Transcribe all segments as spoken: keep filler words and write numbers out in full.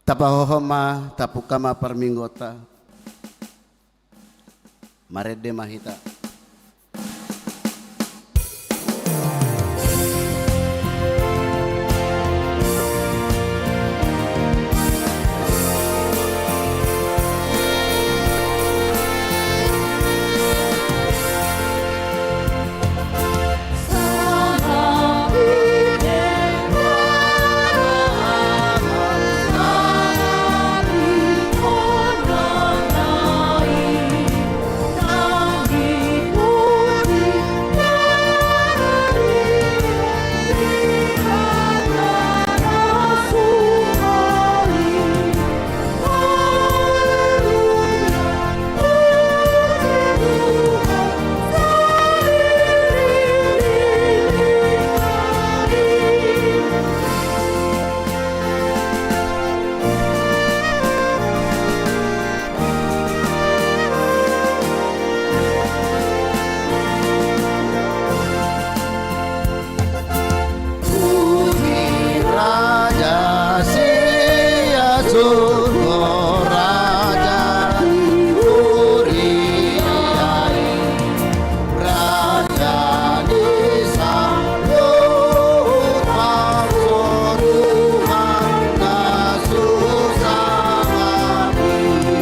Tapahohom ma, tapungka ma parmingguonta. Marende ma hita. Puji Raja sian surgo, Raja di huria i, Raja di saluhut bangso, Tuhan na susa ngani.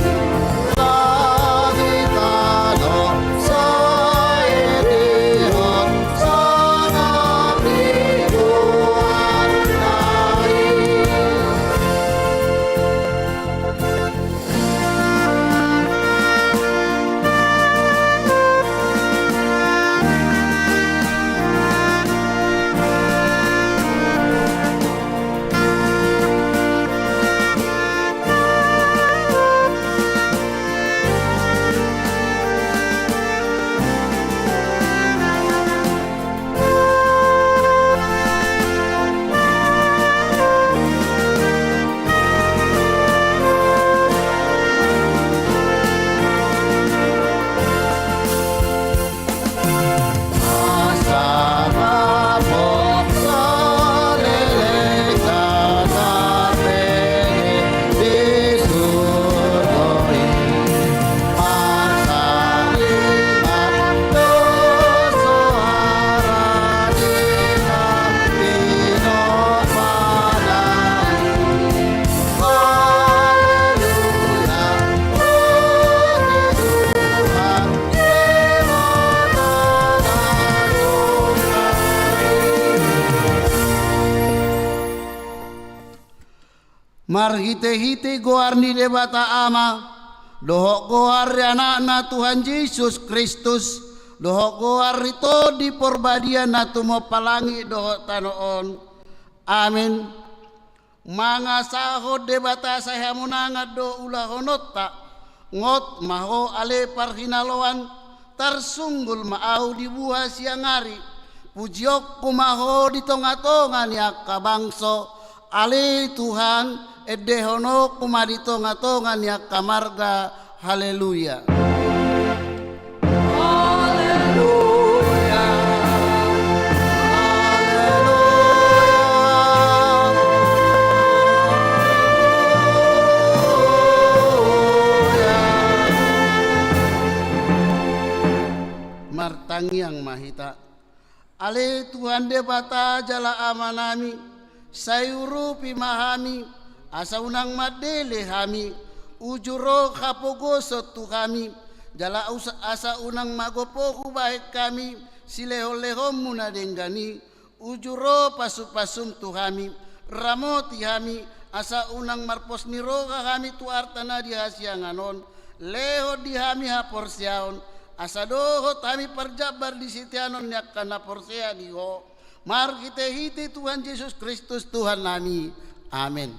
Marhitehite goar ni Debata Ama, dohot goar ni Anakna Tuhan Jesus Kristus, dohot goar ni Tondi Porbadia na tumompa langit dohot tano on. Amen. Mangasahon Debata sai hamonangan do ulahononta. Ngot ma Ho ale parhinaloan, tarsunggul ma ahu di buha siang ari. Pujionku ma Ho di tongatonga ni angka bangso. Ale Tuhan, endehononku ma di tongatonga ni angka marga. Haleluya. Haleluya. Haleluya. Martangiang ma hita. Ale Tuhan Debata jala Amanami, sai urupi ma hami, asa unang mandele hami, uju ro hapogoson tu hami, jala us-, asa unang magopo hubahen hami silehonlehonmu na denggan i, uju ro pasupasum tu hami, ramoti hami, asa unang marpos ni roha hami tu arta na di hasiangan on, lehon di hami haporseaon, asa dohot hami parjambar di siteanon ni angka na porsea di Ho, marhitehite Tuhan Jesus Kristus Tuhannami. Amen.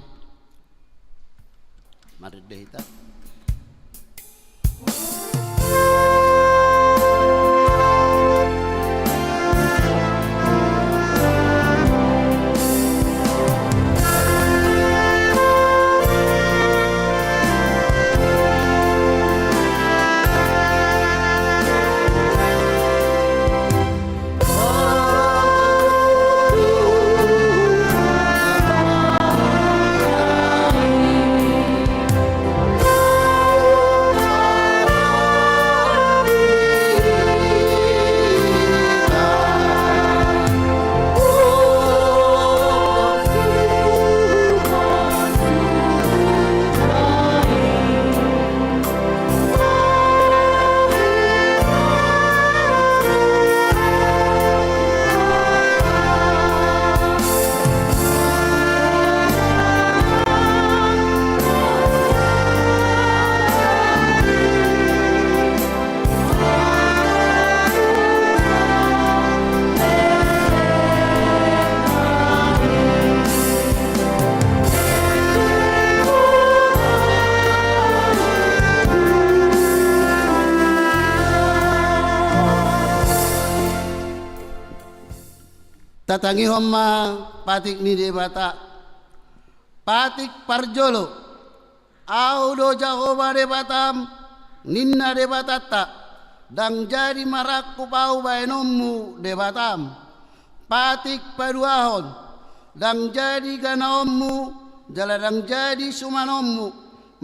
Marende hita. Tatangihon ma patik ni Debata. Patik parjolo. Ahu do Jahowa Debatam, ninna Debatanta, ndang jadi marangkup ahu baenonmu Debatam. Patik paduahon, ndang jadi ganaonmu, jala ndang jadi sumanonmu,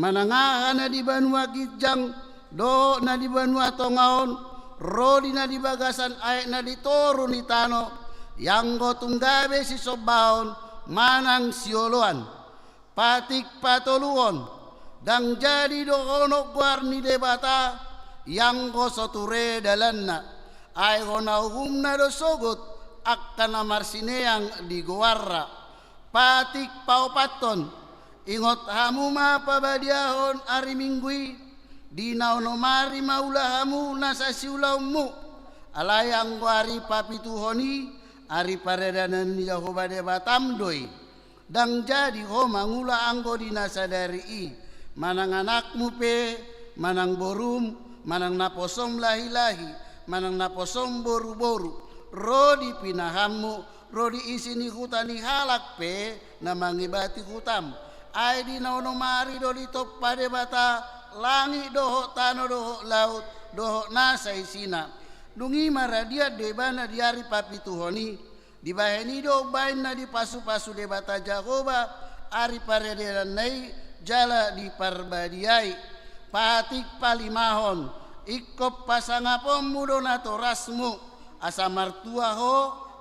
manang aha na di banua ginjang, dohot na di banua tonga on, ro di na di bagasan aek na di toru ni tano, ianggo tung gabe sisombaon, manang sioloan. Patik patoluhon, ndang jadi dohonon goar ni Debata, ianggo so ture dalanna, ai hona uhumna do sogot, angka na marsineang di goarna. Patik paopathon, ingot hamu ma pabadiahon ari Minggu i, di na onom ari ma ula hamu nasa siulaonmu, alai anggo ari papituhon i, ari paradanan ni Jahowa Debatam do i. Ndang jadi ho mangula anggo di na sadari i, manang anakmu pe, manang borum, manang naposom lahilahi, manang naposom boruboru, ro di pinahanmu, ro di isi ni huta ni halak pe na mangibati hutam. Ai di na onom ari do ditompa Debata langit dohot tano dohot laut dohot nasa isina. Dung i maradian do ibana di ari papituhon i. Dibahen i do umbahen na dipasupasu Debata Jahowa ari paradanan i jala diparbadiai. Patik palimahon, ingkon pasangaponmu do natorasmu, asa martua ho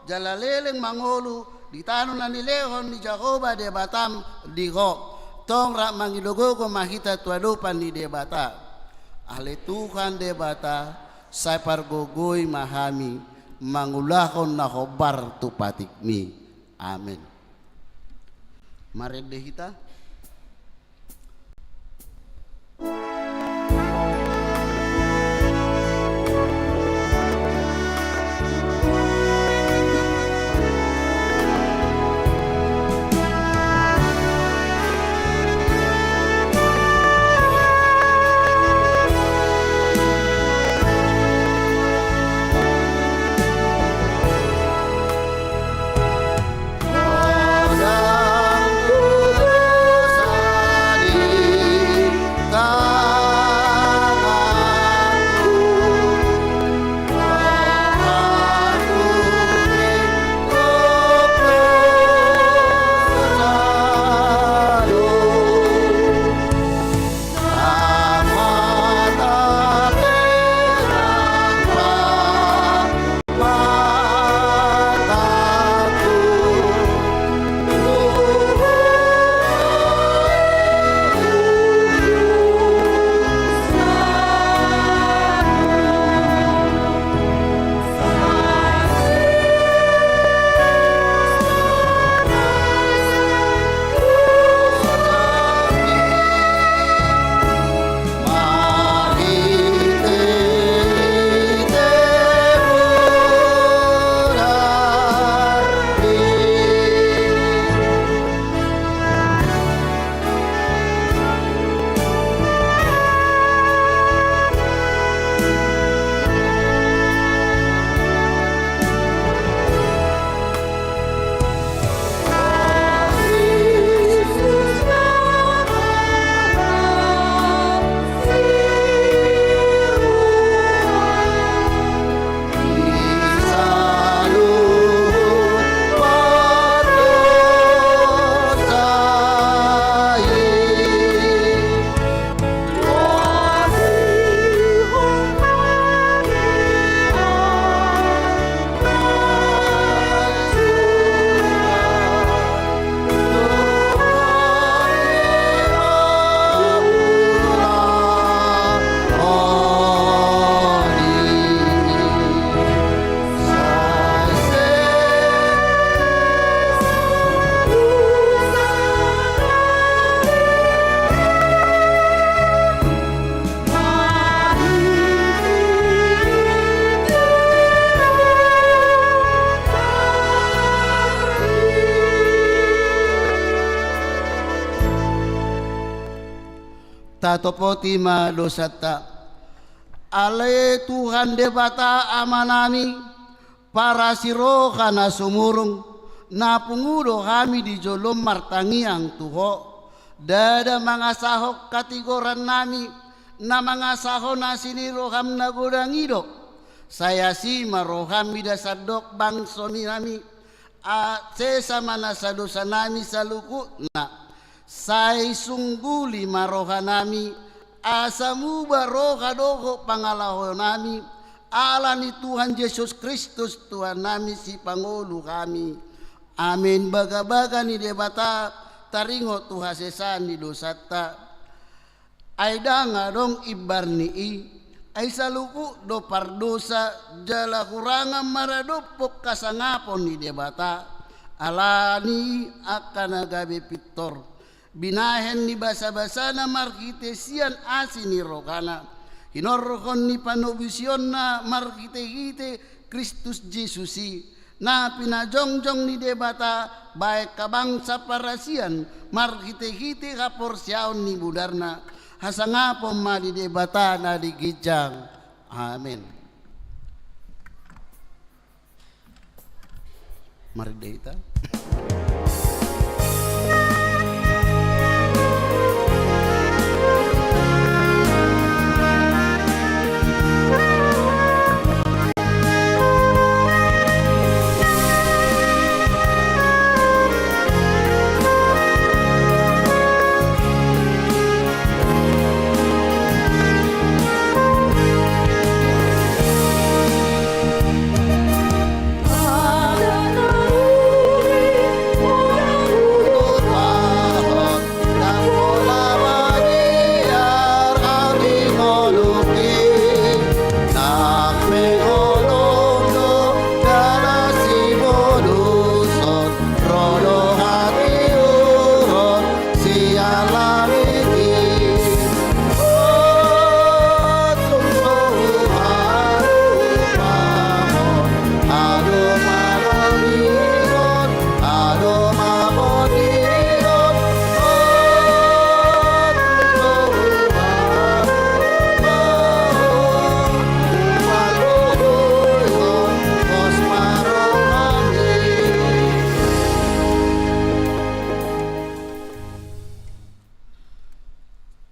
jala leleng mangolu di tano na nilehon ni Jahowa Debatam di ho. Tong rap mangido gogo ma hita tu adopan ni Debata. Ale Tuhan Debata, sai pargogoi ma hami mangulahon na hombar tu patikmi. Amen. Marende hita. Tatopoti ma dosanta. Ale Tuhan Debata Amanami, Parasi roha na sumurung, na pungu do hami di jolom martangiang tu Ho, ndada mangasahon hatigorannami, na mangasahon asi ni roham na godang i do. Sai asi ma roham mida sandok bangso nami, a, sesa ma nasa dosanami saluhutna. Sai sungguli ma rohanami, asa muba roha dohot pangalahonami, ala ni Tuhan Jesus Kristus Tuhannami sipangolu hami. Amen. Bagabaga ni Debata taringot tu hasesaan ni dosanta. Ai ndang adong imbar ni i, ai saluhut do pardosa jala hurangan maradophon hasangapon ni Debata, ala ni i angka na gabe pintor. Binahen ni basabasana marhite sian asi ni rohana, hinorhon ni panobusonna marhitehite Kristus Jesus i, na pinajongjong ni Debata baen habangsa parasian marhitehite haporseaon ni mudarna. Hasangapon ma di Debata na di ginjang. Amen. Mari dei ta.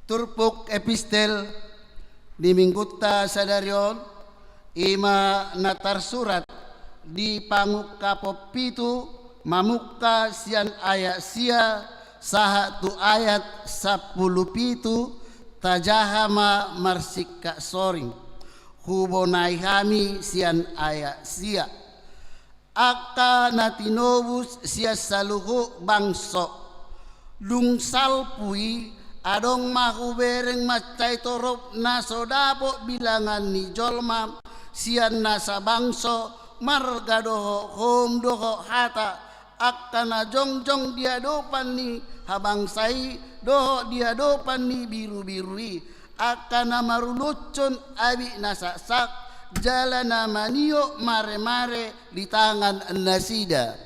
Turpuk epistel di minggunta sadari on, i ma na tarsurat di Pangungkapon pitu, mamungka sian ayat sia sahat tu ayat sampulu pitu. Tajaha ma marsingkat soring. Hubonai hami sian ayat sia. Angka na tinobus sian saluhut bangso. Dung salpu i, adong ma hubereng mansai torop na so dapot bilangan ni jolma sian nasa bangso, marga dohot houm dohot hata, angka na jongjong di adopan ni habangsa i dohot di adopan ni birubiru i, angka na marulothon abit na saksak, jala na maniop maremare di tangan nasida.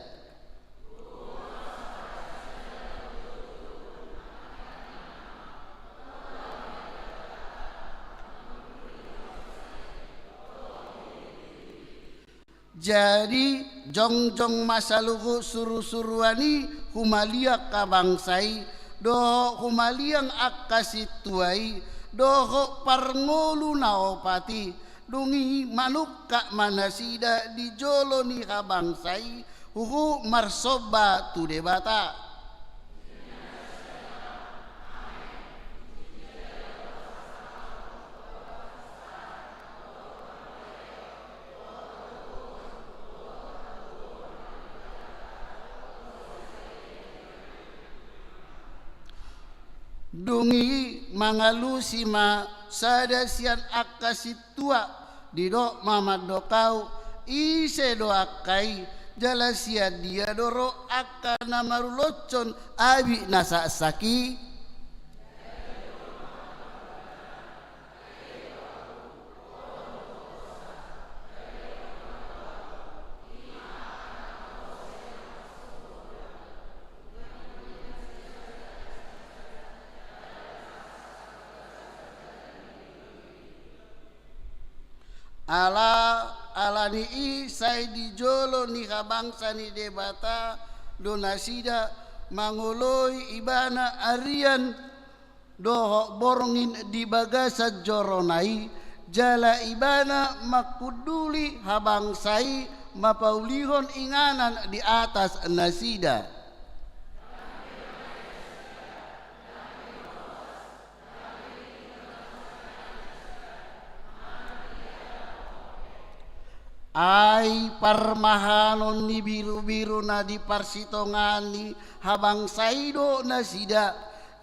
Jadi, jongjong ma saluhut surusuruan i humaliang habangsa i, dohot humaliang angka sintua i, dohot parngolu na opat i. Dung i manungkap ma nasida di jolo ni habangsa i, huhut marsomba tu Debata. Dung i mangalusi ma sada sian angka sintua, didok ma mandok ahu, ise do angka i, jala sian dia do ro angka na marulothon abit na saksak i? Ala Ala ni i sai di jolo ni habangsa ni Debata do nasida mangoloi ibana arian dohot borngin di bagasan jorona i, jala ibana mangkunduli habangsa i mapaulihon inganan di atas nasida. Ai parmahanon ni birubiru na di parsitongaan ni habangsa i do nasida.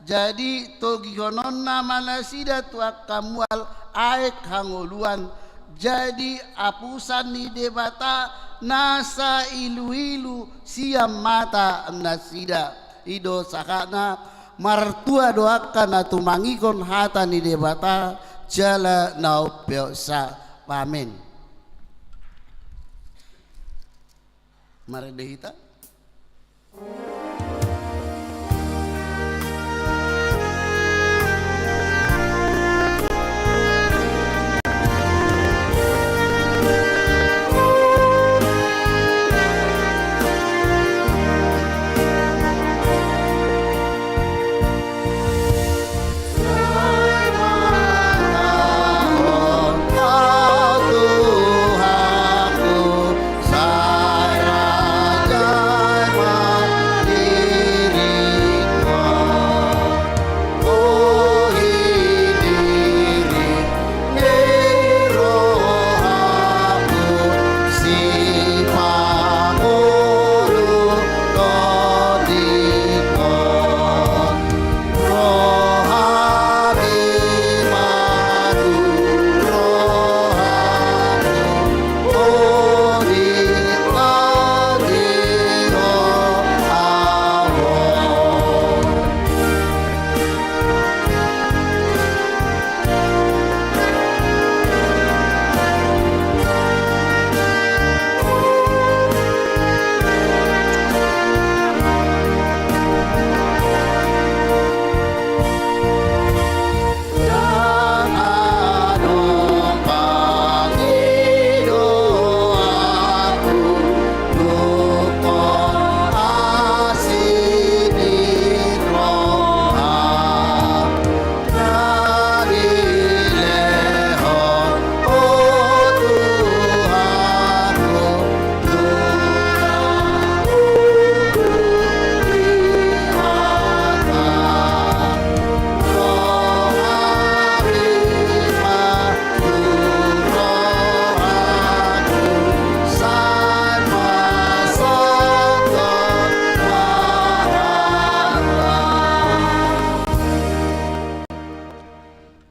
Jadi togihononna ma nasida tu angka mual aek hangoluan. Jadi apusan ni Debata nasa iluilu sian mata nasida. I do sahatna. Martua do angka na tumangihon hata ni Debata jala na umpeopsa. Amen. Marende hita.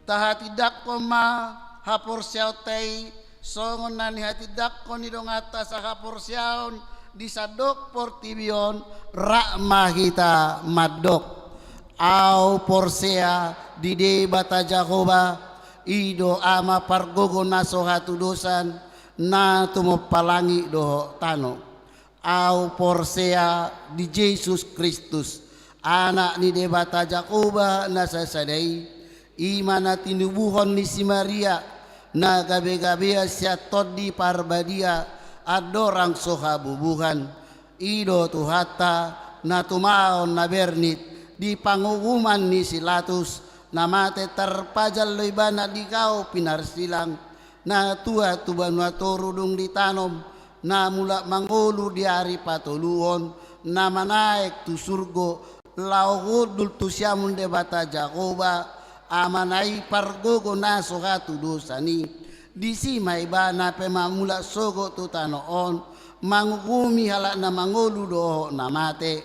Tahatindangkon ma haporseaonta i songon na nihatindangkon ni donganta sahaporseaon di sandok portibi on. Rap ma hita mandok. Ahu porsea di Debata Jahowa, i do Ama pargogo na so hatudosan, na tumompa langit dohot tano. Ahu porsea di Jesus Kristus, Anak ni Debata Jahowa na sasada i, i ma na tinubuhon ni si Maria, na gabegabean sian Tondi Parbadia, andorang so habubuhan. I do Tuhanta, na tumaon na bernit di panguhuman ni si Latus, na mate tarpajal do ibana di gau pinarsilang, na tuat tu banua toru dung ditanom, na mulak mangolu di ari patoluhon, na manaek tu surgo, laho hundul tu siamun Debata Jahowa, Amana i pargogo na so hatudosan i. Disi ma ibana pe mamulak sogot tu tano on, manguhumi halak na mangolu dohot na mate.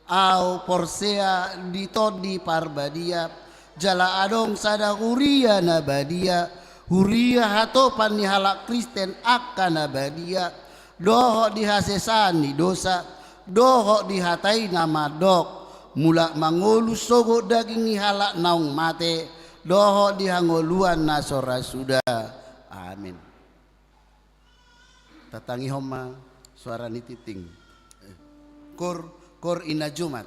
Ahu porsea di Tondi Parbadia, jala adong sada huria na badia, huria hatopan ni halak Kristen angka na badia, dohot di hasesaan ni dosa, dohot di hata i na mandok, mulak mangolu sogot daging ni halak naung mate, dohot di hangoluan na so ra suda. Amin. Tatangihon ma suara ni tingting. Kur, kur ina jumat.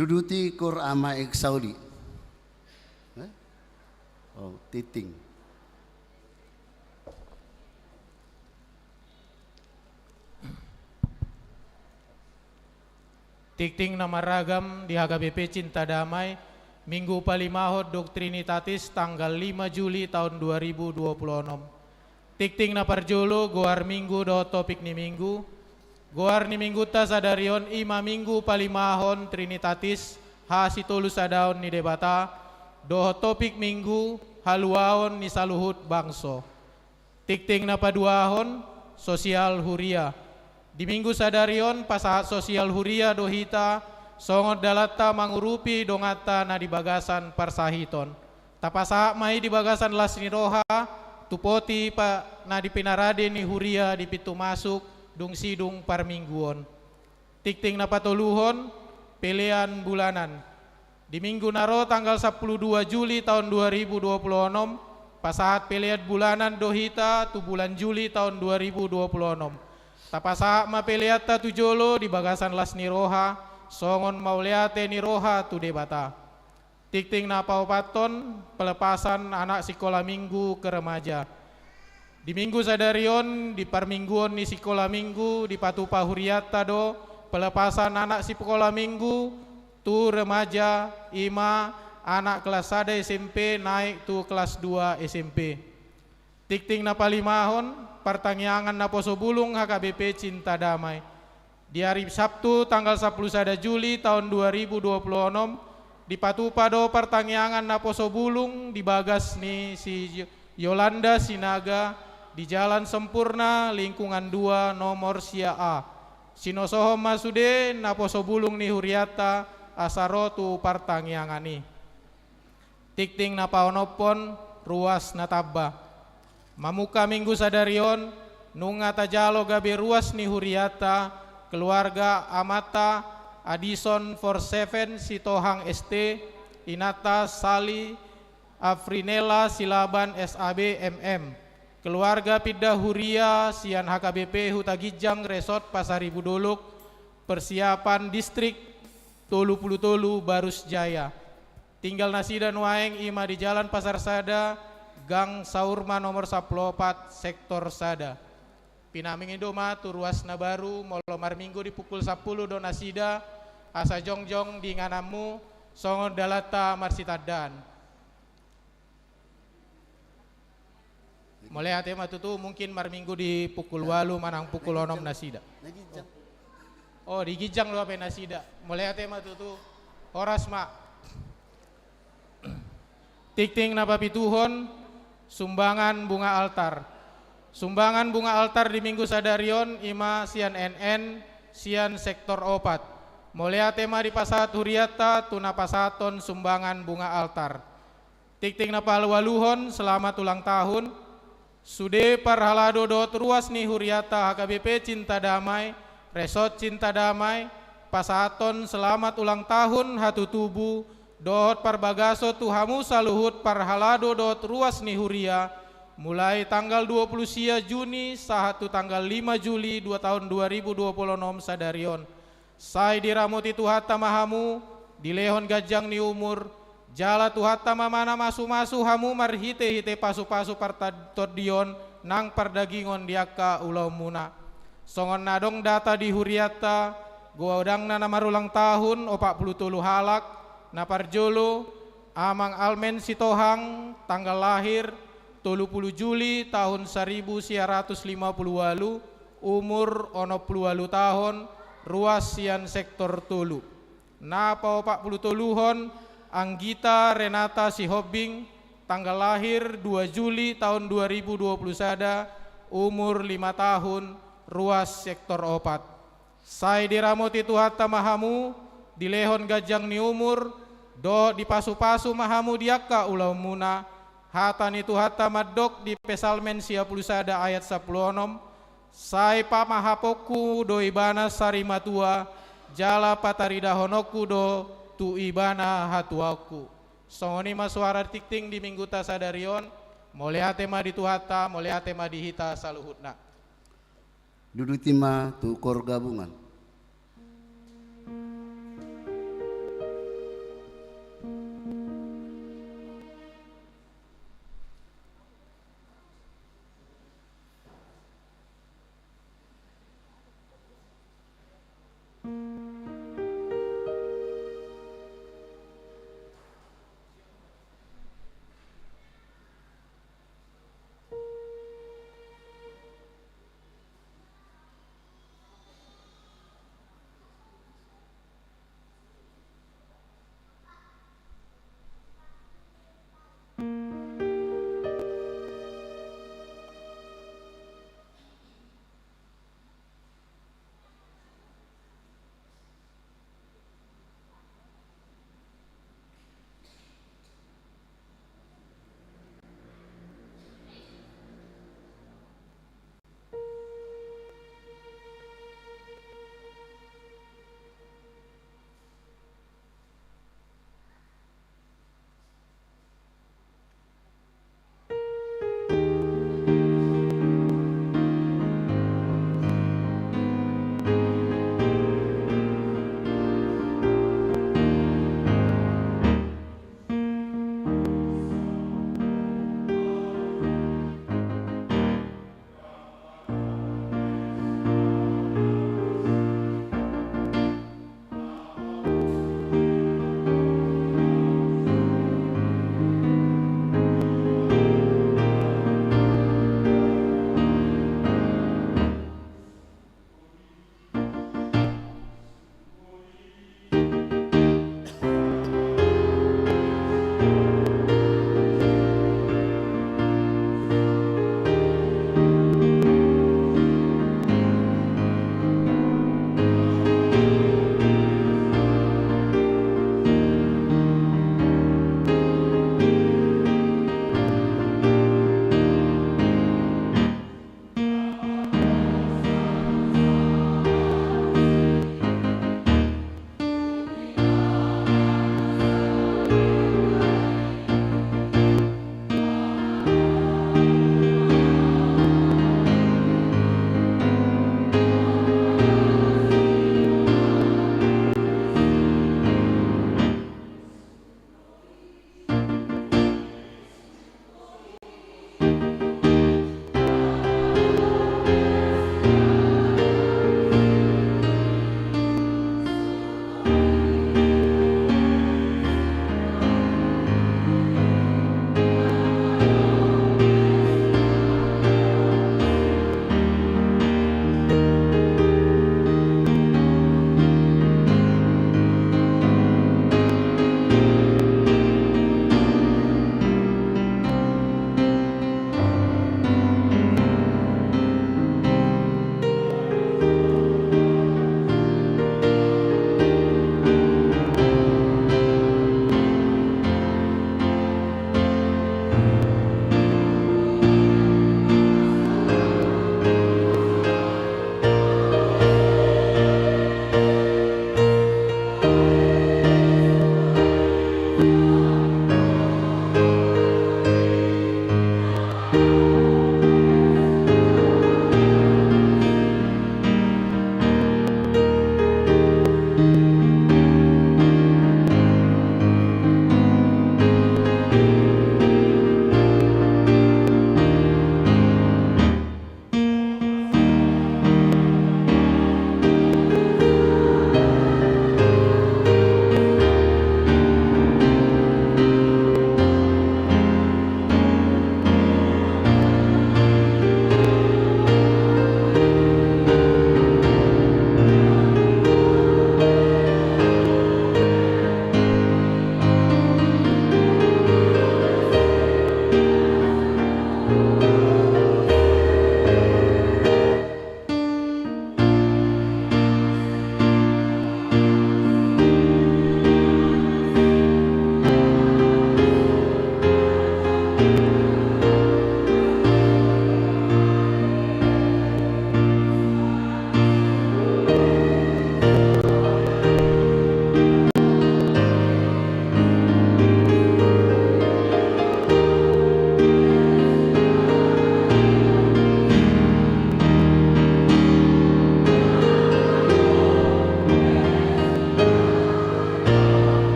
Duduti kor ama Eksauli. Eh? Oh, Titing. Tingting na maragam di H K B P Cinta Damai, Minggu palimahon Doktrinitatis tanggal lima Juli taon dua ribu dua puluh onom. Tingting na parjolo, goar Minggu dohot topik ni Minggu. Goar ni Minggunta sadari on i ma Minggu palimahon Trinitatis, hasitolusadaon ni Debata, dohot topik Minggu, haluaon ni saluhut bangso. Tingting na paduahon, sosial huria. Di Minggu sadari on pasahat sosial huria do hita, songon dalanta mangurupi donganta na di bagasan parsahiton. Tapasahat ma i di bagasan las ni roha, tu poti pa, na di pinarade ni huria di pintu masuk, dung sidung parmingguon. Tingting na patoluhon, pelean bulanan. Di Minggu na ro tanggal sampulu dua Juli taon dua ribu dua puluh onom, pasahat pelean bulanan do hita tu bulan Juli taon dua ribu dua puluh onom. Tapasahat ma peleanta tu jolo di bagasan las ni roha, songon mauliate ni roha tu Debata. Tingting na paopathon, pelepasan anak sikola Minggu ke remaja. Di Minggu sadari on, di parmingguon ni sikola Minggu, dipatupa hurianta do pelepasan anak sikola Minggu tu remaja, i ma anak kelas sada S M P naik tu kelas dua S M P. Tingting na palimahon, partangiangan naposo bulung H K B P Cinta Damai. Di ari Sabtu tanggal sampulu sada Juli taon dua ribu dua puluh onom, dipatupa do partangiangan naposo bulung di bagas ni si Yolanda Sinaga di Jalan Sempurna, lingkungan dua, nomor sia A. Sinosohon ma sude naposo bulung ni hurianta asa ro tu partangiangan i. Tingting na paonomhon, ruas na tamba. Mamungka Minggu sadari on, nunga tajalo gabe ruas ni hurianta, keluarga amanta Adison Forseven Sitohang S T, inanta Sali Afrinella Silaban S A B M M, keluarga pinda huria sian H K B P Huta Ginjang Resort Pasaribu Dolok, persiapan distrik tolu pulu tolu Barus Jaya. Tinggal nasida nuaeng i ma di Jalan Pasar Sada, Gang Saurma nomor sampulu opat, sektor sada. Pinamingin do ma tu ruas na baru, molo marminggu di pukul sampulu do nasida, asa jongjong di ingananmu, songon dalanta marsitandaan. Mauliate ma tutu, mungkin marminggu di pukul walu manang pukul onom nasida. Oh, di ginjang do hape nasida. Mauliate ma tutu. Horas ma. Tingting na papituhon, sumbangan bunga altar. Sumbangan bunga altar di Minggu sadari on i ma sian N N, sian sektor opat. Mauliate ma dipasahat hurianta tu na pasahathon sumbangan bunga altar. Tingting na palualuhon, selamat ulang tahun. Sude parhalado dohot ruas ni hurianta H K B P Cinta Damai, Resort Cinta Damai, pasahathon selamat ulang tahun hatutubu dohot parbagaso tu hamu saluhut parhalado dohot ruas ni huria, mulai tanggal dua pulu sia Juni sahat tu tanggal lima Juli dua taon dua ribu dua pulu onom sadari on. Sai diramoti Tuhanta ma hamu, dilehon ganjang ni umur, jala Tuhanta ma na mamasu-masu hamu marhite-hite pasu-pasu partondion nang pardagingon di angka ulaonmuna. Songon na adong data di hurianta, godangna na marulang tahun opat pulu tolu halak, na parjolo, Amang Almen Sitohang, tanggal lahir, tolu pulu Juli tahun saribu sia ratus lima pulu ualu, umur onom pulu ualu tahun, ruas sian sektor tolu. Na paopat pulu toluhon, Anggita Renata Sihombing, tanggal lahir dua Juli tahun dua ribu dua pulu sada, umur lima tahun, ruas sektor opat. Sai diramoti Tuhanta ma hamu, dilehon ganjang ni umur, dohot dipasu-pasu ma hamu di angka ulaonmuna, hata ni Tuhanta mandok di Psalmen sia pulu sada ayat sampulu onom, sai pamahaponku do ibana sarimatua, jala pataridahononku do tu ibana hatuaonku. Songon i ma suara tingting di Minggunta sadari on, mauliate ma di Tuhanta, mauliate ma di hita saluhutna. Duduti ma tu kor gabungan.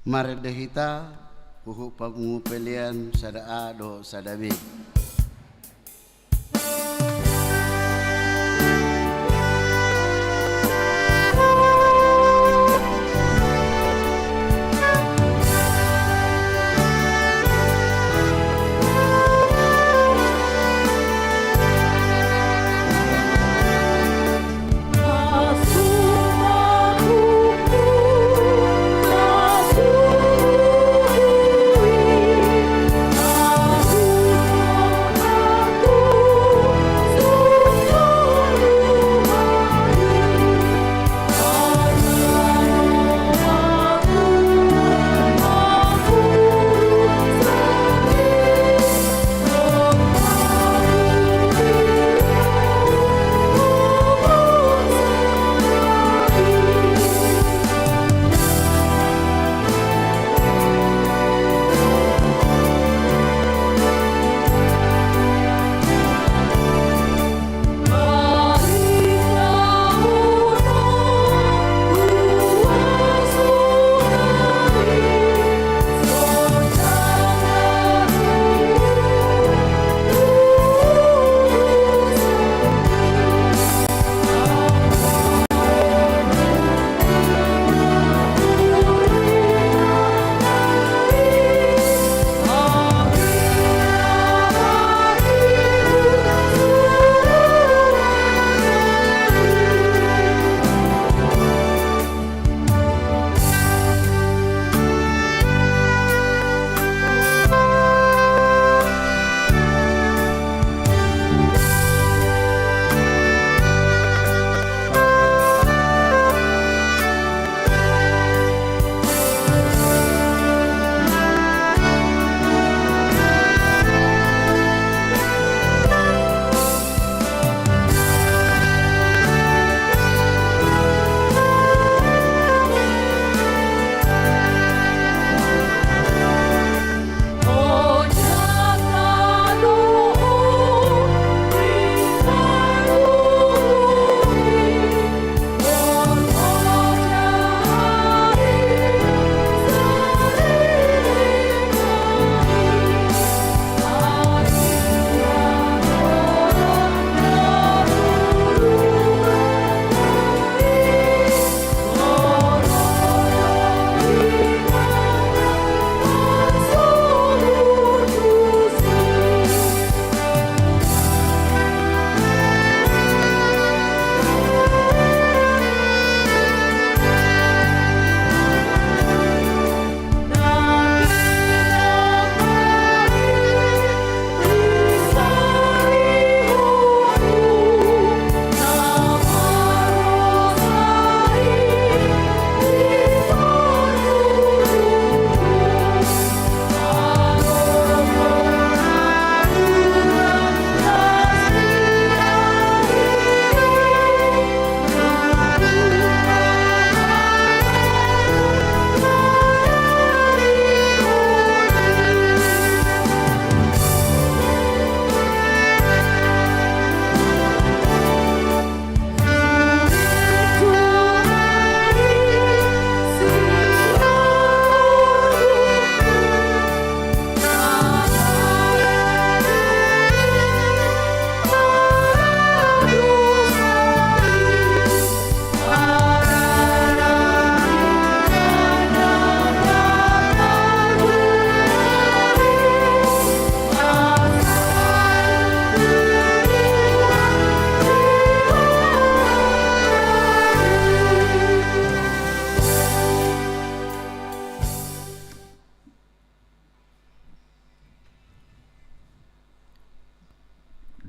Marende hita, huhut pangungun pelean sada A dohot sada B.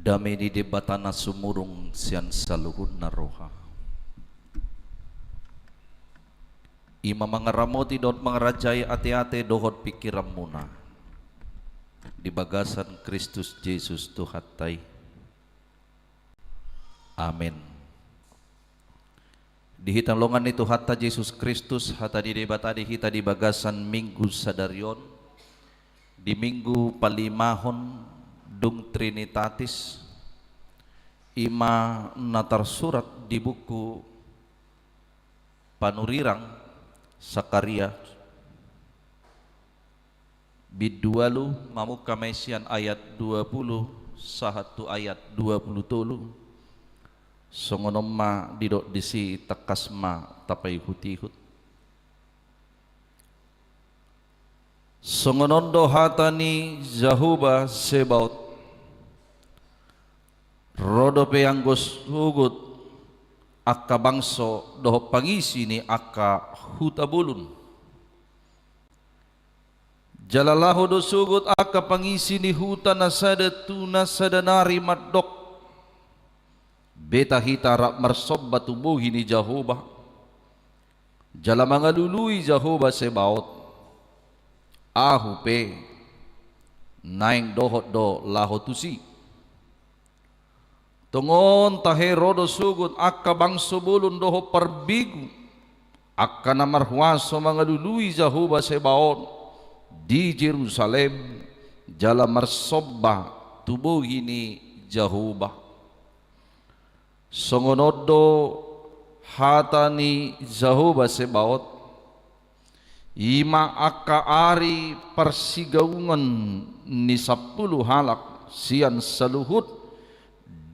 Dame ni Debata na sumurung sian saluhutna roha, i ma mangaramoti dohot mangarajai ateate dohot pingkiranmuna di bagasan Kristus Jesus Tuhanta i. Amen. Di hita na hinaholongan ni Tuhanta Jesus Kristus, hata ni Debata di hita di bagasan Minggu sadari on, di Minggu palimahon dung Trinitatis, i ma na tarsurat di buku panurirang Sakaria, Bindu ualu, mamungka ma i sian ayat dua pulu sahat tu ayat dua pulu tolu. Songon on ma didok disi, tangkas ma tapaihut-ihut. Songon on do hata ni Jahowa Zebaot: Ro dope anggo sogot angka bangso dohot pangisi ni angka huta bolon. Jala laho do sogot angka pangisi ni huta na sada tu na sada nari mandok: Beta hita rap marsomba tu bohi ni Jahowa, jala mangalului Jahowa Zebaot. Ahu pe naeng dohot do laho tusi. Tongon tahe ro do sogot angka bangso bolon dohot parbegu, angka na marhuaso mangalului Jahowa Zebaot di Jerusalem, jala marsomba tu bohi ni Jahowa. Songon on do hata ni Jahowa Zebaot: I ma angka ari parsigaungan ni sampulu halak sian saluhut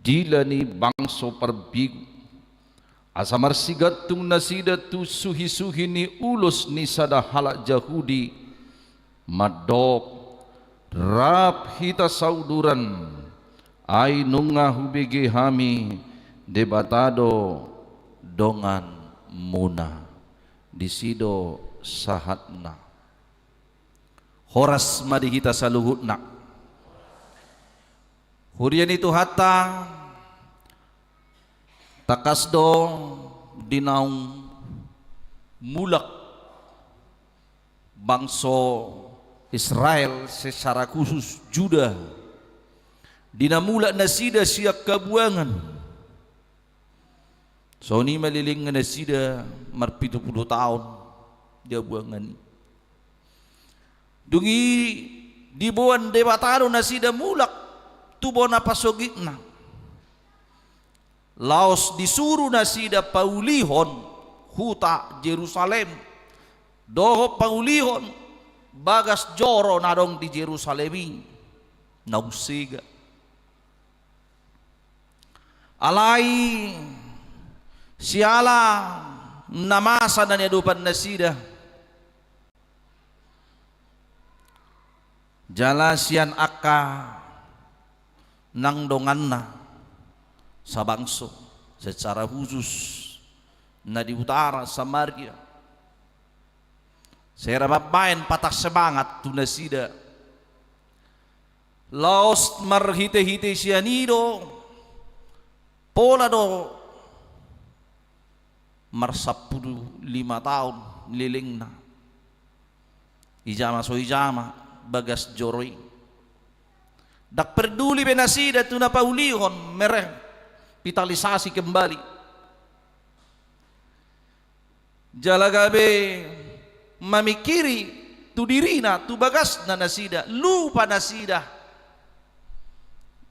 dila ni bangso parbegu, asa marsigantung nasida tu suhi-suhi ni ulos ni sada halak Jahudi, mandok: Rap hita sauduran, ai nunga hubege hami Debata do donganmuna. Disi do sahatna. Horas ma di hita saluhutna. Huria ni Tuhanta, tangkas do di naung mulak bangso Israel, secara khusus Juda, di na mulak nasida sian habuangan. Songon i ma lelengna nasida marpitu pulu taon di habuangan i. Dung i diboan Debata do nasida mulak tu bona pasogitna. Laos disuru nasida paulihon huta Jerusalem, dohot paulihon bagas joro na adong di Jerusalem i, naung sega. Alai siala na masa na niadopan nasida, jala sian angka nang donganna sabangso, secara khusus na di utara Samaria, sai ra mambahen patah semangat tu nasida. Laos marhite-hite sian i do, pola do marsampulu lima taon lelengna, ijama so ijama bagas joro i. Ndang perduli be nasida tu na paulihon, merevitalisasi kembali. Jala gabe mamingkiri tu dirina, tu bagasna nasida, lupa nasida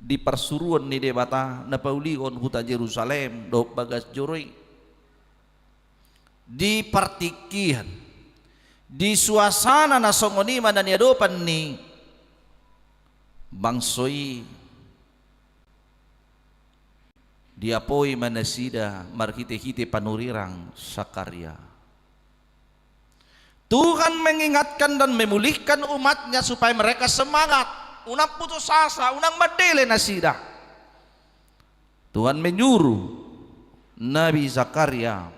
di parsuruon ni Debata na paulihon huta Jerusalem dohot bagas joro i. Di partingkian, di suasana na songon i ma na niadopan ni bangso i, diapoi ma nasida marhite-hite panurirang Sakaria. Tuhan mengingatkan dan memulihkan umat-Nya supaya mereka semangat, unang putus asa, unang mandele nasida. Tuhan menyuruh Nabi Zakaria,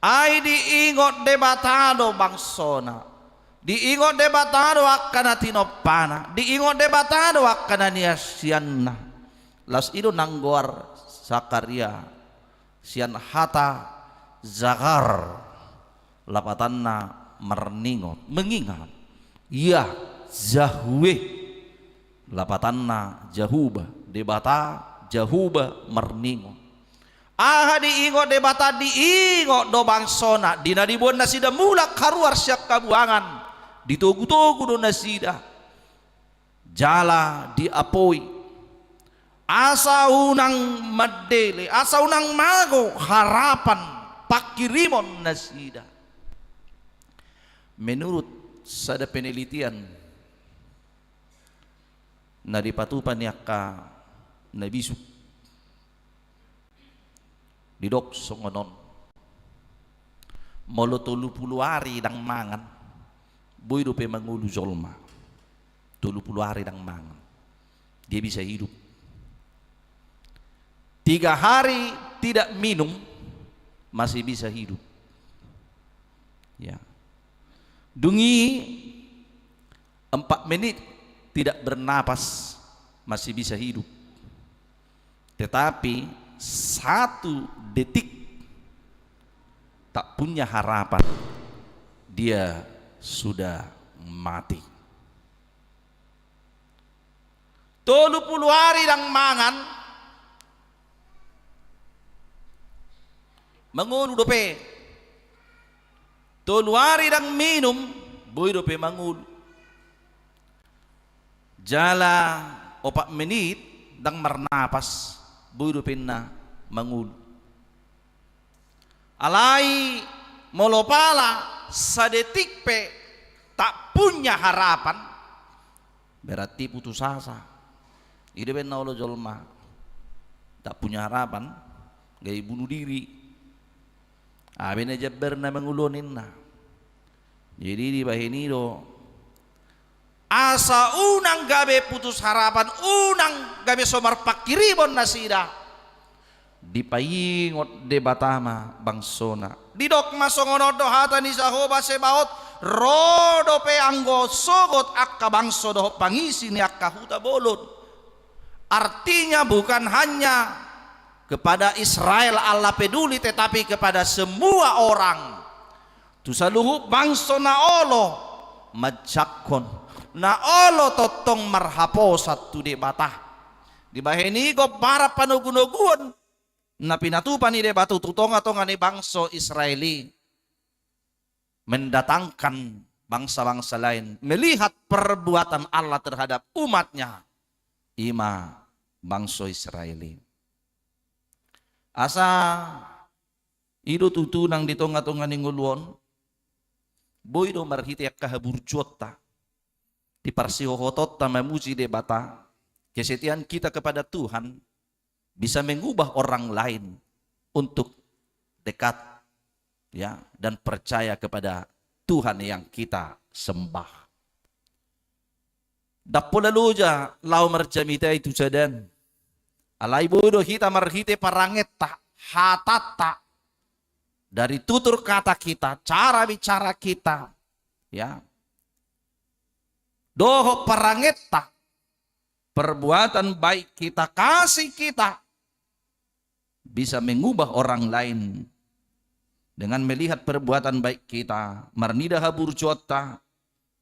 ai diingot Debata do bangsona, diingot Debata do angka na tinompana, diingot Debata do angka na niasianna. Laos i do nanggoar Zakaria sian hata zakar, lapatanna marningot, mengingat. Ia, Yahweh, lapatanna Jahowa, Debata Jahowa marningot. Aha diingot Debata? Diingot do bangsona, di na diboan nasida mulak haruar sian habuangan, ditogu-togu do nasida. Jala diapoi, asa unang mandele, asa unang mago harapan pangkirimon nasida. Menurut Sada penelitian na dipatupa ni angka na bisuk, didok songon on: molo tolu pulu ari ndang mangan, boi dope mangolu jolma. Tolu pulu ari ndang mangan, dia bisa hidup. Tiga hari tidak minum, masih bisa hidup. Ya. Dung i empat menit tidak bernapas, masih bisa hidup. Tetapi satu detik tak punya harapan, dia sudah mati. Tolu pulu ari ndang mangan, mangolu dope. Tolu ari ndang minum, boi dope mangolu. Jala opat menit ndang marnapas, boi dope ninna mangolu. Alai molo pala sadetik pe tak punya harapan, berarti putus asa. I do umbahen na olo jolma tak punya harapan, gabe bunuh diri. Aha be na jambarna mangolu on, ninna. Jadi dibahen i do, asa unang gabe putus harapan, unang gabe so marpanghirimon nasida, dipaingot Debata ma bangsona. Didok ma songon on do hata ni Jahowa Zebaot: Ro dope anggo sogot angka bangso dohot pangisi ni angka huta bolon. Artinya, bukan hanya kepada Israel Allah peduli, tetapi kepada semua orang. Tu saluhut bangso na olo manjangkon, na olo tongtong marhaposan tu Debata. Dibahen i gombaran panogunoguon na pinatupa ni Debata tu tongatonga ni bangso Israel i, mendatangkan bangsa-bangsa lain melihat perbuatan Allah terhadap umat-Nya, i ma bangso Israel i. Asa i do tutu nang di tongatonga ni ngolu on, boi do marhite angka haburjuonta, di parsihohotonta mamuji Debata, kesetiaan kita kepada Tuhan bisa mengubah orang lain untuk dekat, ya, dan percaya kepada Tuhan yang kita sembah. Ndang pola loja laho marjamita i tu sada an. Alai boi do hita marhite parangenta, hatanta, dari tutur kata kita, cara bicara kita, ya, dohot parangenta, perbuatan baik kita, kasih kita bisa mengubah orang lain dengan melihat perbuatan baik kita, marnida haburjuonta,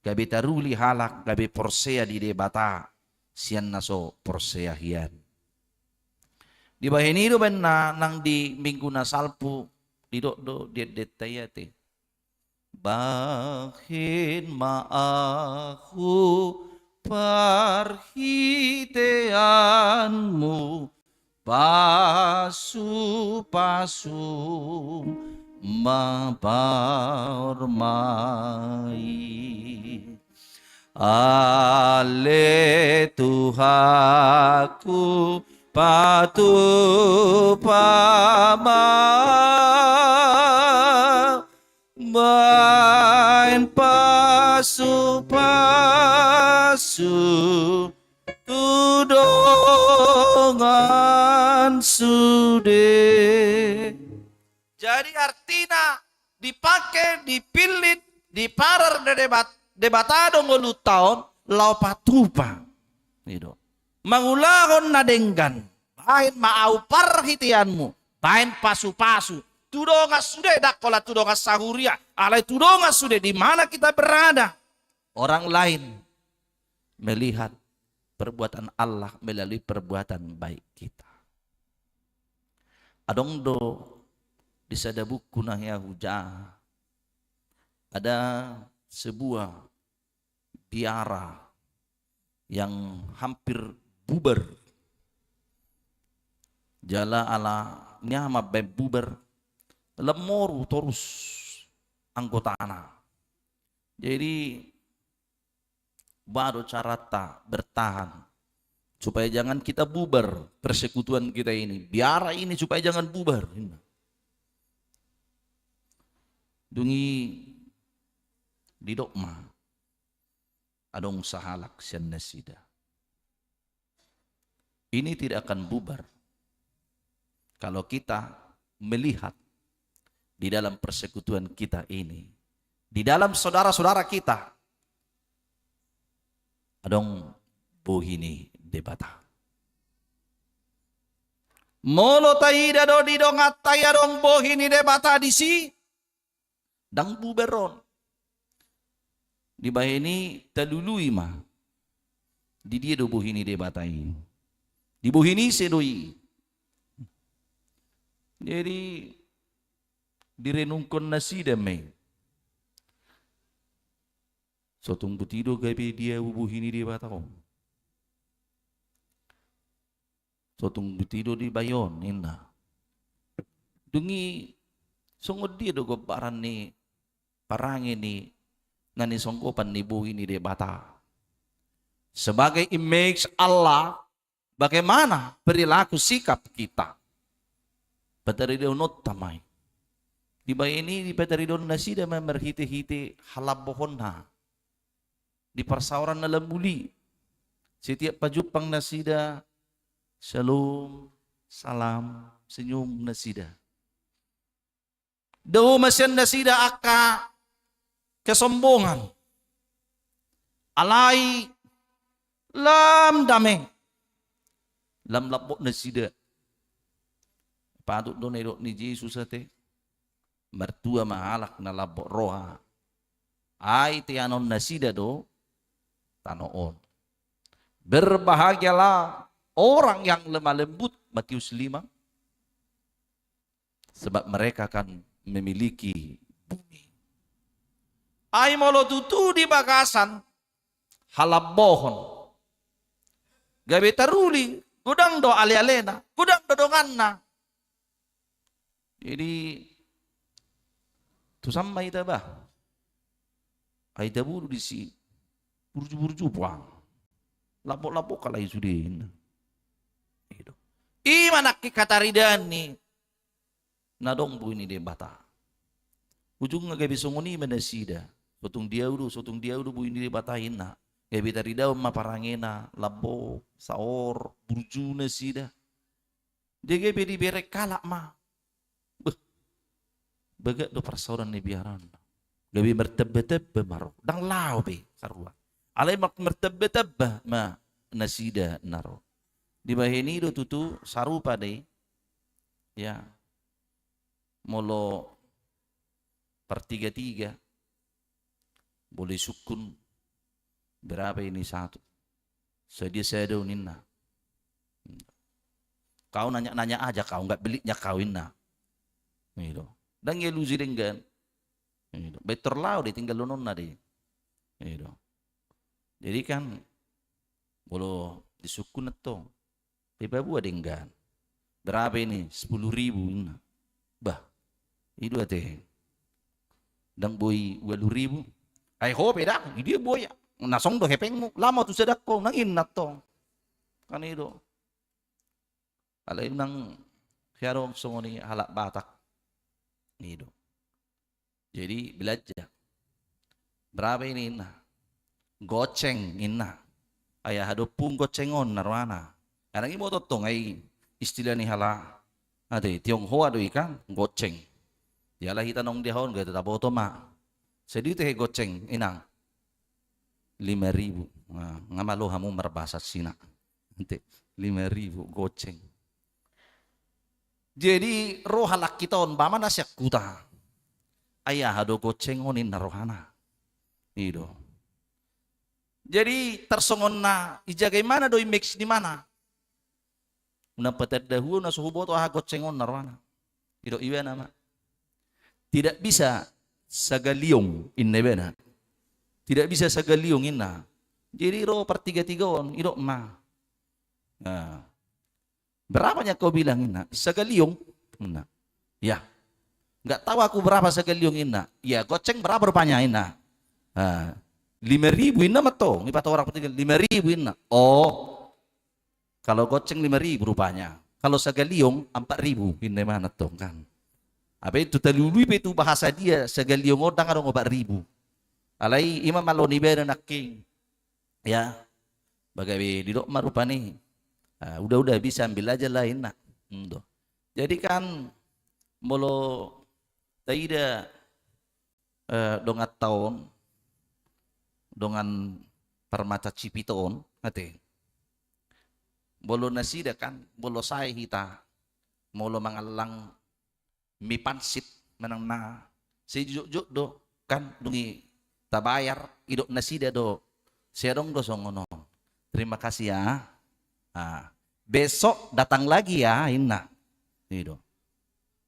gabe taruli halak, gabe porsea di Debata sian na so porsea hian. Dibahen i do umbahen na nang di Minggu na salpu, didok do di endenta i ate: Bahen ma ahu parhiteanmu, pasupasum ma baor ma i. Ale Tuhanku, patupa ma bahen pasupasu tu dongan sude. Jadi artina dipake, dipillit, diparar Debat-, Debata do ngolunta on laho patupa. I do. Mangulahon na denggan, bahen ma ahu parhiteanmu, bahen pasupasu tu dongan sude, ndang holan tu dongan sahuria, alai tu dongan sude di mana kita berada. Orang lain melihat perbuatan Allah melalui perbuatan baik kita. Adong do di sada buku na hea hujaha, ada sebuah biara yang hampir bubar. Jala ala ni aha mambahen bubar? Lam moru torus anggotana. Jadi Bah do carata bertahan supaya jangan kita bubar persekutuan kita ini. Biara ini supaya jangan bubar. Dung i didok ma adong sahalak sian nasida. Ini tidak akan bubar kalau kita melihat di dalam persekutuan kita ini, di dalam saudara-saudara kita, adong bohi ni Debata. Molo taida do di donganta i adong bohi ni Debata disi, ndang bubar on. Dibahen i talului ma, di dia do bohi ni Debata i? Di bohi ni ise do i? Jadi direnungkon nasida ma i. So tung boti do gabe dia bohi ni Debata on. So tung boti do dibahen on, ninna. Dung i songon dia do gombaran ni parange ni na nisonggopan ni bohi ni Debata? Sebagai image Allah, bagaimana perilaku sikap kita? Pataridahononta ma i. Dibahen i dipataridahon nasida ma marhitehite halambohonna. Di parsaoran na lam uli, setiap pajumpang nasida, syalom, salam, senyum nasida. Dao ma sian nasida angka kesombongan. Alai lam dame, lam lambok nasida. Patut do na didok ni Jesus ate, martua ma halak na lambok roha, ai teanon nasida do tano on. Berbahagialah orang yang lemah lembut, Matius lima, sebab mereka akan memiliki bumi. Ai molo tutu di bagasan halambohon, gabe taruli, godang do alealena, godang do donganna. Jadi tusan ma hita bah, ai taboru disi burju-burju puang, lambok-lambok alai sude, ninna. I do. I ma nangkin hataridaan ni na adong bohi ni Debata. Ujungna gabe songon i ma nasida. So tung di ahu do, so tung di ahu do bohi ni Debata, ninna. Gabe taridahon ma parangena, lambok, saor, burju nasida. Dia gabe dibereng halak ma. Beh, bagak do parsaoran ni biaran. Gabe martamba-tamba ma ro. Ndang laho be sarua. Alai mar-, martamba-tamba ma nasida na ro. Dibahen i do tutu sarupa do i. Ya. Molo partiga-tiga, boleh sungkun, berapa ini satu? Sadia sada, ninna. Kau nanya-nanya aja kau, nggak belinya kau, ninna. I do. Ndang dialusi denggan. I do. Baen torus laho do i, tinggal donganna do i. I do. Jadi kan molo disungkun antong, dipaboa denggan. Berapa ini? Sepuluh ribu, ninna. Bah, i do ate. Ndang boi ualu ribu? Ai ho pe da, i dia boi. Na song do hepengmu, laho ma tu sadangko, nang ninna antong. Kan i do. Alai unang hea do songon i halak Batak. I do. Jadi belanja. Berapa ini, ninna? Goceng, ninna. Ai aha do pung goceng on, ninna rohana. Ai ndang diboto antong, ai istilah ni halak, ate, Tionghoa do i kan, goceng. Jala hita naung di aha on gabe taboto ma. Sadia ate goceng, inang? Lima ribu. Nah, nga malo hamu marbahasa Cina. Ate, lima ribu goceng. Jadi ro halak hita on, bah, ma na sian huta. Ai aha do goceng on, ninna rohana. I do. Jadi tarsongon na dijaga ibana do image ni ibana. Unang patanda ho, na so huboto aha goceng on, ninna rohana. I do, ibana ma. Tidak bisa sagaliong, ninna ibana. Tidak bisa sagaliong, ninna. Jadi ro partiga-tiga on, didok ma. Nah. Berapa yang kau bilang, ninna? Sagaliong, ninna. Ya. Nggak tahu aku berapa sagaliong, ninna. Ya, goceng berapa rupanya, ninna. Nah. Lima ribu inna mantong, ipatorang pe tinggal lima ribu inna. Oh, kalau goceng lima ribu rupanya. Kalau sagaliong empat ribu inna ma antong kan. Apa itu talului pe tu bahasa dia sagaliong on ndang adong empat ribu. Alai ima malo ni beda nakking. Ya, bagabe didok ma rupani. Ah, udah-udah bisa ambil aja lah inna. Hmm, do. Jadi kan molo taida eh, dongan ta on, dongan parmata cipito on, ate. Molo nasida kan, molo sae hita, molo mangallang mi pansit manang na, sejujur do kan, dung i tabayar, idok nasida do, sai adong do songon on. Terima kasih ya. Ah, besok datang lagi ya, inna. Ido.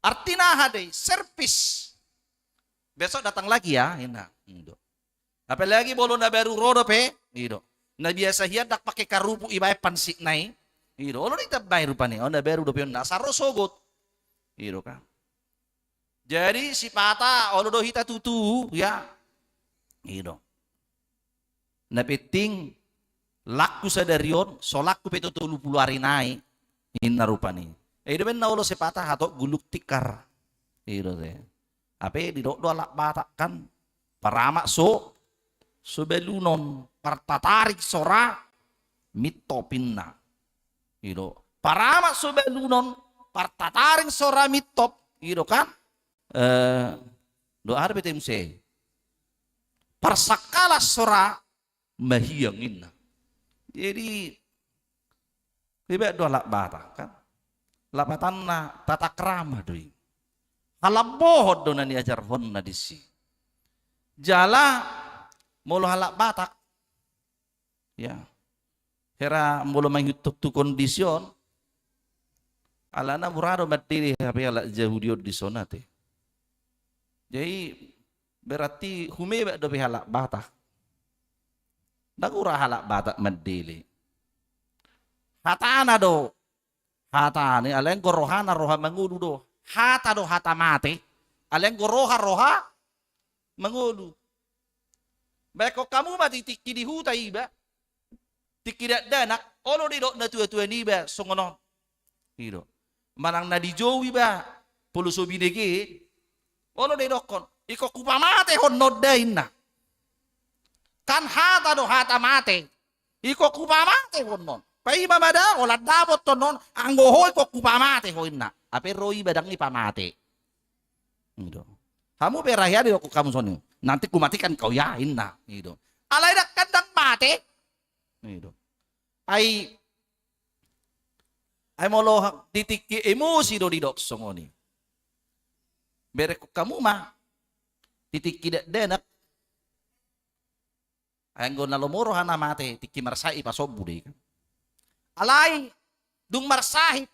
Artina aha do i, servis. Besok datang lagi ya, inna. Ido. Apalagi molo na baru ro dope, ido. Na biasa hian ndang pake karupuk ibaen pansitna i. Ido, olo do i tambai rupani, on na baru dope on, na asa ro sogot. Ido kan. Jadi sipata olo do hita tutu, ya. Ido. Na penting, lakku sadari on, so lakku pe tu tolu pulu ari nai, inna rupani. Eh, ido baen na olo sipata hatop gulung tikar. Ido te. Ape didok do halak Batak kan, paramak so, so balunon, partataring so ra mintop inna. Ido. Paramak so balunon, partataring so ra mintop. Ido kan. Eh, do aha dope te muse. Parsangkalan so ra mahiang inna. Jadi, ribet do halak Batak kan. Lapatanna tata krama do i. Halambohon do na niajarhonna disi. Jala molo halak Batak, ya, hera molo mangihut tu kondisi on, alana mura do mandele hape halak Jahudi on dison ate. Jadi berarti humebak dope halak Batak. Ndang ura halak Batak mandele. Hatana do. Hatana, alai anggo rohana roha mangolu do. Hata do hata mate. Alai anggo roha roha mangolu. Baen hamu ma di tingki di huta iba. Tingki dakdanak, olo do idok na tuatua niba songon on. Ido. Manang na di jou iba, poloso binege, olo do idokkon, ingkon hupamatehon on da inna. Kan hata do hata mate. Ingkon hupamatehon on. Paima ma da, holan dapothon on, anggo ho ingkon hupamate ho inna. Ape ro iba ndang ipamate. Ido. Hamu pe ra hea didokkon hamu songon i. Nanti kumatikan kau ya inna. Ido. Alai ndang kan ndang mate. Ido. Ai, ai molo di tingki emosi do didok songon i. Berengkon hamu ma di tingki dakdanak. Ai anggo na lomo rohana mate, tingki marsahit i pasombu do i kan. Alai dung marsahit,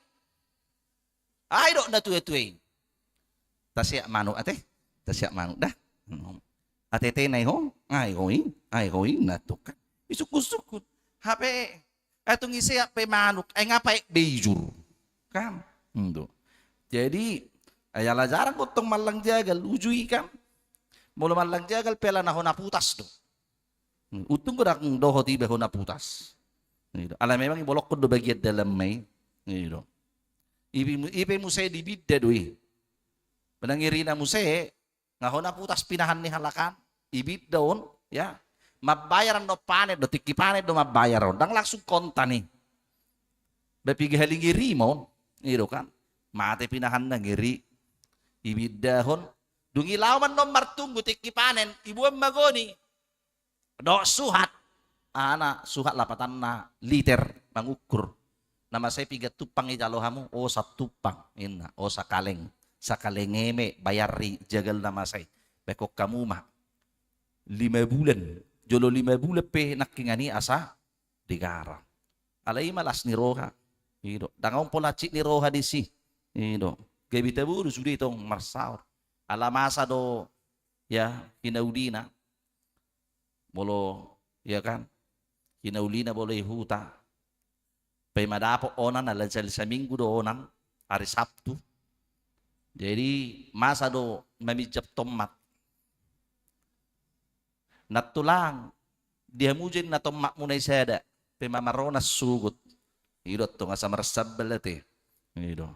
ai didok na tuatua i. Taseat manuk ate, taseat manuk da. Ate te nai ho, ai ho i, ai ho i na tukan. Isungkun-sungkun. Hape, ai tung iseat pe manuk, ai nga paet be ijur. Kan? Ido. Jadi, ai ala jarang gotong mallang jagal, uju i kan. Molo mallang jagal pe ala na hona putas do. Untung godang dohot iba hona putas. Ido. Ala memang ibolokkon do bagian dalam ma i. Ido. Ipe mu-, ipe muse dibinda do i. Manang irina muse, nga hona putas pinahan ni halak an, ibinda on, ya. Mambayar on do panen do, tingki panen do mambayar on. Ndang langsung kontan i. Ba piga hali ngeri ma on. Ido kan. Mate pinahanna ngeri. Ibindahon. Dung i laho ma on martunggu tingki panen, iboan ma goni. Dok suhat. Aha na suhat lapatanna liter mangukur. Na masa i piga tumpang ijalo hamu, o satumpang inna, o sakaleng. Sakaleng eme bayar i jagal na masa i. Baen hamu ma. Lima bulan. Jolo lima bulan pe nangkiningan i asa digarang. Alai i ma las ni roha. Ido. Ndang adong pola cik ni roha disi. Ido. Gabe taboru sude tong marsaor. Ala masa do, ya, hinaulina. Molo, ya kan, hinaulina molo i huta. Paima dapot onan, ala jali saminggu do onan, ari Sabtu. Jadi masa do maminjam tomat. Nantulang, Di hamu jo inna tommatmu na i sada pe ma maronas sogot. I do antong asa marsambal ate. I do.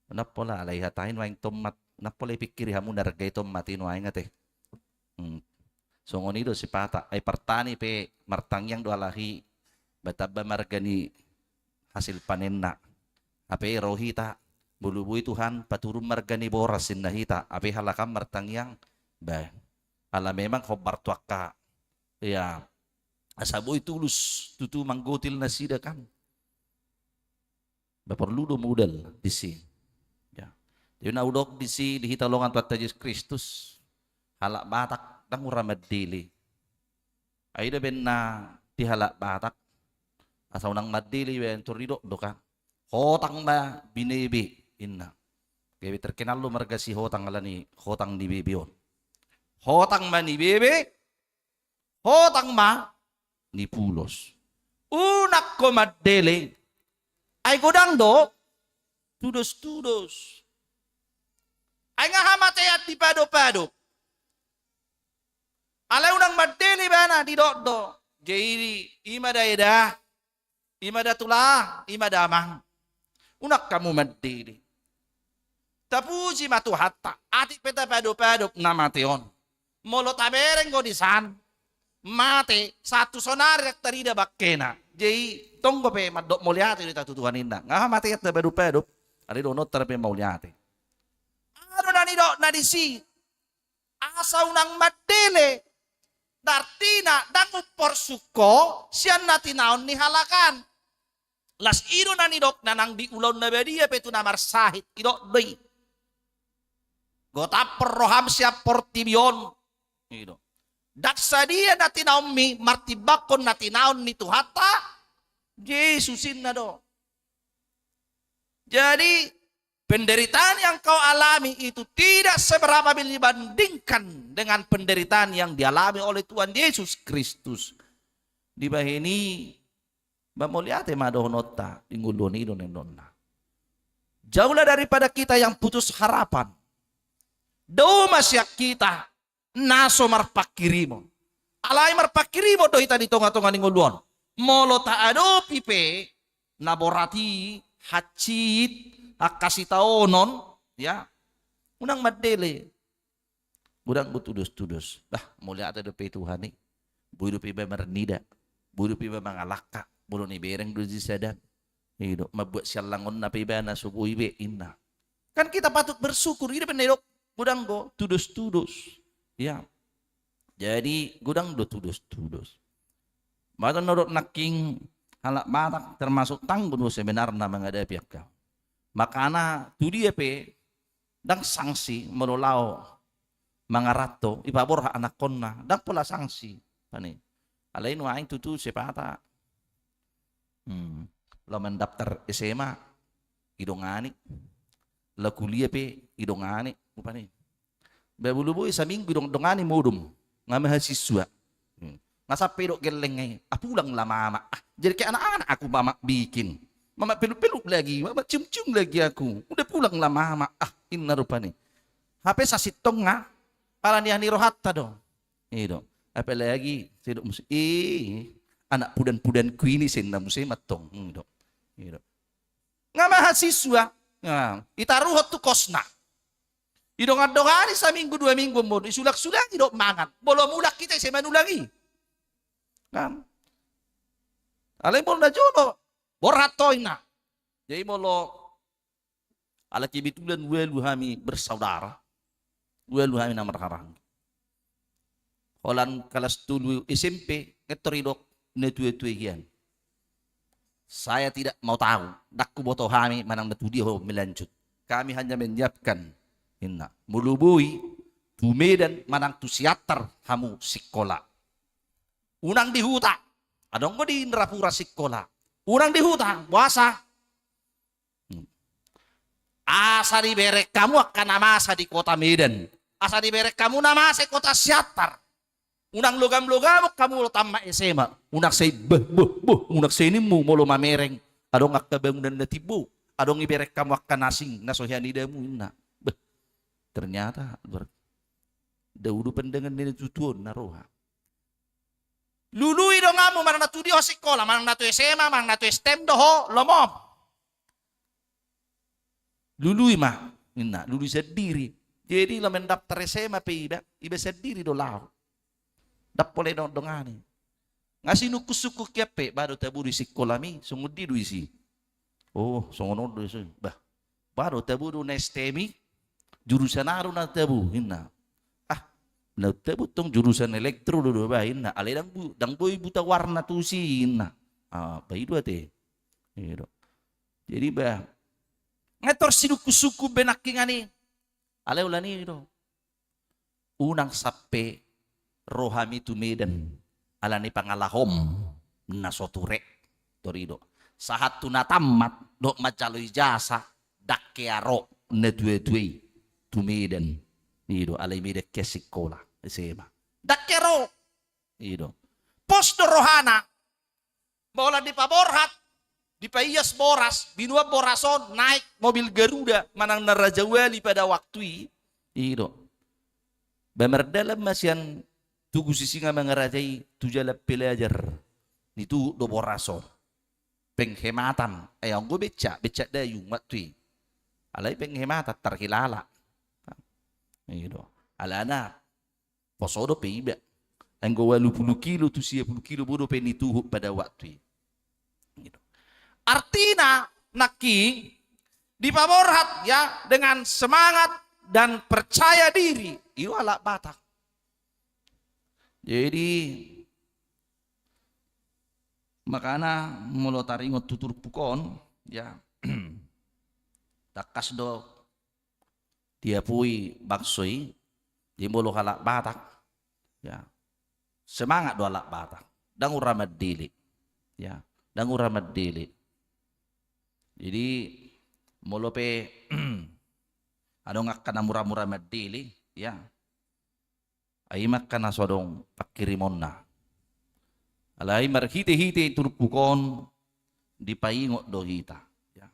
Ndang pola alai hata i nuaeng tommat, ndang pola ipingkiri hamu na arga i tommat i nuaeng ate. Hmm. Songon i do sipata, ai partani pe martangiang do alai, ba tamba ma arga ni hasil panenna. Hape ro hita, molo boi Tuhan paturun ma arga ni boras inna hita, hape halak an martangiang, ba ala memang hombar tu angka, ya, asa boi tulus tutu manggotil nasida kan. Ba porlu do modal disi. Ya. Jadi na hudok disi di hita longan Tuhanta Jesus Kristus, halak Batak ndang hura mandele. Ai do baen na di halak Batak, asa unang mandele baen, tor didok do kan. Hotang ma binebe inna. Gabe terkenal do marga si Hotang ala ni hotang ni bebe on. Hotang ma ni bebe, hotang ma ni pulos. Unang ho mandele. Ai godang do tudos-tudos. Ai nga hamatean dipadop-adop. Alai unang mandele ibana, didok do. Jadi i ma da eda, i ma da tulang, i ma damang. Unang hamu mandele. Tapuji ma Tuhanta, atik pe tapadop-adop na mate on. Molo tabereng do disan, mate, sahat tu sonari ndang tarida bangkena. Jadi tonggo pe mandok mauliate do hita tu Tuhan inna. Nga hamatean tapadop-adop, alai dohononta pe mauliate. Aha do na nidokna disi? Asa unang mandele. Artina ndang umporsuk ho sian na tinaon ni halak an. Las i do na nidokna nang di Ulaon na Badia pe tu na marsahit, didok do i. Gotap roham sian portibi on. I do. Ndang sadia na tinaonmi martimbangkon na tinaon ni Tuhanta Jesus inna do. Jadi penderitaan yang kau alami itu tidak seberapa bila dibandingkan dengan penderitaan yang dialami oleh Tuhan Yesus Kristus. Dibahen i, ba mauliate ma dohononta di ngolu on, i do ninna. Jauhlah daripada kita yang putus harapan. Dao ma sian hita na so marpanghirimon. Alai marpanghirimon do hita di tonga-tonga ni ngolu on. Molo taadopi pe na borat i, hansit, angka sitaonon, ya, unang mandele. Godang do tudos-tudos. Bah, mauliate dope Tuhan i. Boi dope iba marnida. Boi dope iba mangalangka. Molo nibereng do di sada. I do, mambuat siallangonna pe ibana so boi be inna. Kan kita patut bersyukur, i do pe na nidok, godang do tudos-tudos. Ya. Jadi godang do tudos-tudos. Molo na didok nangkin halak Batak termasuk tangguh do sebenarna menghadapi angka. Makana tu dia pe ndang sanksi molo laho mangaranto, ipaborhat anakkonna, ndang pola sanksi. Alai nuaeng tutu sipata. Hmm. Laho mandaftar S M A, didongani. Laho kuliah pe, didongani. Rupani. Ba molo boi saminggu didong-, dongani modom. Nga mahasiswa. Hmm. Nga sampe didok gelleng i. Ah, pulanglah mama. Ah, jadi kayak anak-anak aku mama bikin. Mama peluk-peluk lagi, mama cium-cium lagi aku. Udah pulanglah mama. Ah, inna rupani. Hape sasintongna. Ala nian ni rohanta do. I do. Apalagi sidok muse, ih, anak pudan-pudanku ini, sinna muse mantong. I do. I do. Nga mahasiswa. Nga, ditaruhon tu kosna. Didongan-dongani saminggu dua minggu modom, disulak-sulaki do mangan. Molo mulak hita ise manulang i. Kan? Alai molo na jolo borhat ho inna. Jadi molo Ala kebetulan ualu hami bersaudara, ualu hami na marhahaanggi. Holan kalas tolu S M P, ngettor idok na tua-tua hian. Saya tidak mau tahu, ndang huboto hami manang na tu dia ho melanjut. Kami hanya menyiapkan, inna. Molo boi, tu Medan manang tu Siantar hamu sikola. Unang di huta, adong do di Indrapura sikola. Unang di huta, boasa? Hmm. Asa dibereng hamu angka na masa di kota Medan. Asa dibereng hamu na masa di kota Siantar. Unang logam-logamon hamu molo tamat S M A. Unang sai, beh, beh, beh, unang sai nimmu molo mamereng. Adong angka bangunan na timbo. Adong ibereng hamu angka na asing, na so hea nidamu, inna. Beh. Ternyata luar. Dao do pandangan ni na tutu on na roha. Lului donganmu, manang na tu dia ho sikola, manang na tu S M A, manang na tu S T M do ho, lomom. Lului ma, ninna, lului sandiri. Jadi laho mendaftar S M A pe iba, iba sandiri do laho. Ndang pola didongani. Nga sinungkun-sungkun hian pe, bah do tabo do di sikolami, songon dia do isi. Oh, songon on do isi. Bah, bah do tabo do na S T M i, jurusan aha do na tabo, ninna. Ah, na tabo tong jurusan elektro do, do bah, ninna. Alai ndang bu-, ndang boi buta warna tusi, ninna. Ah, bah i do ate. I do. Jadi bah, nga tor sinungkun-sungkun be nangkiningan i. Alai holan i do. Unang sampe ro hami tu Medan, ala ni pangalahom na so ture. Tor i do. Sahat tu na tammat, dohot manjalo ijasah, ndang hea ro na tua-tua i tu Medan. I do, alai Medan hian sikola S M A. Ndang hea ro. I do. Pos do rohana. Molo dipaborhat, dipaias boras, binuat boras on, naik mobil Garuda, manang na Raja Wali pada waktu i. I do. Bah mardalan ma sian Tugu Sisingamangaraja i tu Jalan Pelajar. Dituhuk do boras on. Penghematan. Eh, anggo becak, becak dayung waktu i. Alai penghematan, tarhilala. I do. Alana poso dope iba. Anggo ualu pulu kilo tu sia pulu kilo, boi dope dituhuk pada waktu i. Gitu. Artina, nangkin, dipaborhat, ya, dengan semangat dan percaya diri. I do halak Batak. Jadi, makana molo taringot tu turpuk on, ya, tangkas do diapui bangso i, jadi molo halak Batak, ya, semangat do halak Batak, ndang mura mandele, ya, ndang mura mandele. Jadi molo pe adong angka na mura-mura mandele, ya, ai ma angka na so adong pangkirimonna. Alai marhite-hite turpuk on dipaingot do hita. Ya.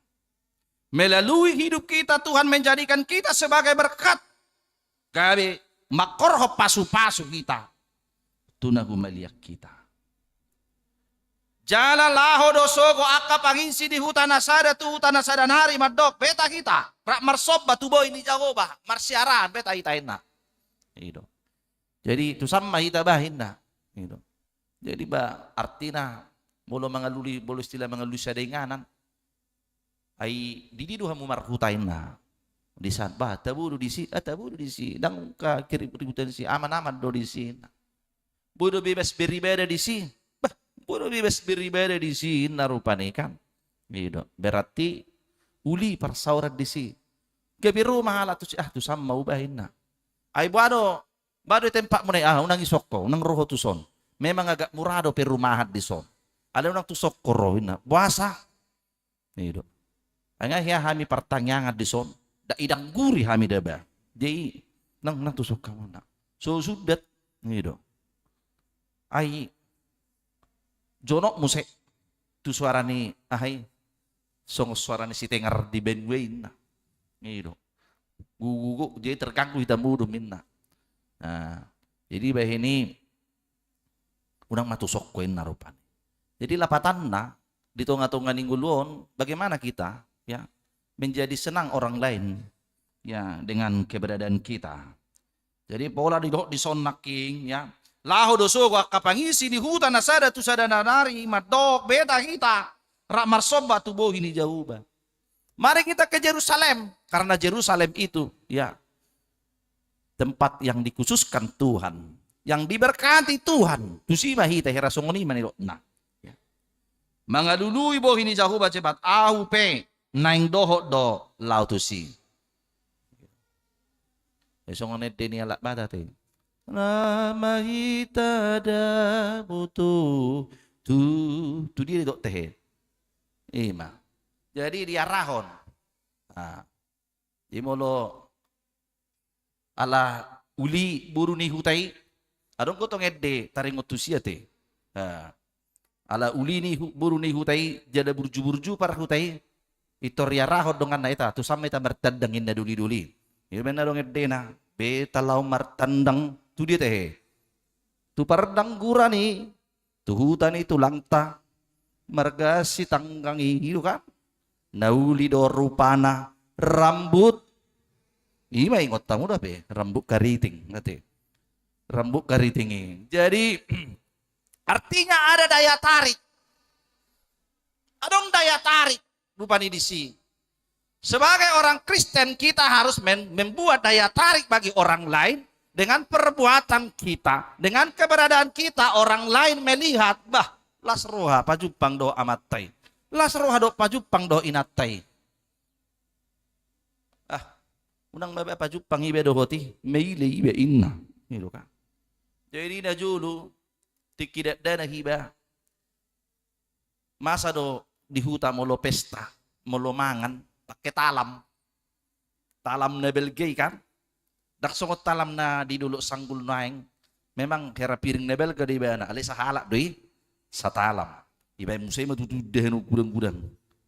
Melalui hidup kita, Tuhan menjadikan kita sebagai berkat. Gabe mangkorhon pasu-pasu hita tu na humaliang hita. Jala laho do sogo angka panginsi di huta na sada tu huta na sada nari mandok, beta hita, rap marsomba tu bohi ni Jahowa, marsiarahan beta hita, ninna. I do. Jadi tusan ma hita bah, ninna. I do. Jadi bah, artina molo mangalului, molo istilah mangalului sada inganan, ai di dia do hamu marhuta, ninna. Di san, bah, tabo do disi, ah, tabo do disi, ndang angka kiribut-ributan disi, aman-aman do disi, ninna. Boi do bebas beribadah disi. Bah, boi do bebas beribadah disi, ninna rupani kan. I do. Berarti uli parsaoran disi. Gabe ro ma halak tusi, ah, tusan ma hubahen, ninna. Ai boha do, boha do tempatmuna i, ah, unang dison ho, unang ro ho tuson. Memang agak mura do perumahan dison. Alai unang tuson ho ro, ninna. Boasa? I do. Ai nga hea hami partangiangan dison, ndak idangguri hami daba. Jadi, unang, unang tuson hamu, ninna. So sundat, i do. Ai jonok muse tu suara ni aha i, songon suara ni sitenger di banua i, ninna. I do. Gugugu, jadi terganggu hita modom, ninna. Nah, jadi bahen i unang ma tuson ho, ninna rupani. Jadi lapatanna, di tonga-tonga ni ngolu on, bagaimana kita, ya, menjadi senang orang lain, ya, dengan keberadaan kita. Jadi pola didok dison nangkin, ya, laho do sogo angka panginsi di huta na sada tu sada na nari mandok, beta hita, rap marsomba tu bohi ni Jahowa. Mari kita ke Jerusalem, karena Jerusalem itu, ya, tempat yang dikhususkan Tuhan, yang diberkati Tuhan. Tusi ma hita hera songon i ma nidokna. Ya. Mangalului bohi ni Jahowa Zebaot, ahu pe naeng dohot do laho tusi. Eh, songon ende ni halak Batak i. Nama hita da butuh tu, tu dia didok tehe. I ma. Jadi diarahon. Nah, jadi molo ala uli boru ni huta i, adong do tong ende taringot tusi ate. Nah, ala uli ni hu-, boru ni huta i, jala burju-burju parhuta i, pintor diarahon donganna, ita, tusan ma hita martandang, ninna doli-doli. Ima na adong endena, beta laho martandang, tu dia tehe? Tu pardangguran i, tu huta ni tulangta, marga Sitanggang i, i do kan? Na uli do rupana rambut, i ma ingot hamu dope, rambut kariting, ate. Rambut kariting i. Jadi, artinya ada daya tarik. Adong daya tarik rupani disi. Sebagai orang Kristen, kita harus men-, membuat daya tarik bagi orang lain dengan perbuatan kita, dengan keberadaan kita, orang lain melihat, bah, las roha pajumpang dohot amanta i. Las roha dohot pajumpang dohot inanta i. Ah, unang ma ba pajumpang iba dohot i, maila iba inna. I do kan. Jadi na jolo, tingki dakdanak iba, masa do di huta molo pesta, molo mangan, pake talam. Talam na balga i kan? Ndang songon talam na di Dolok Sanggul nuaeng. Memang hera piring na balga do ibana, alai sahalak do i, satalam. Ibaen muse ma tutu indahan on gudang-gudang.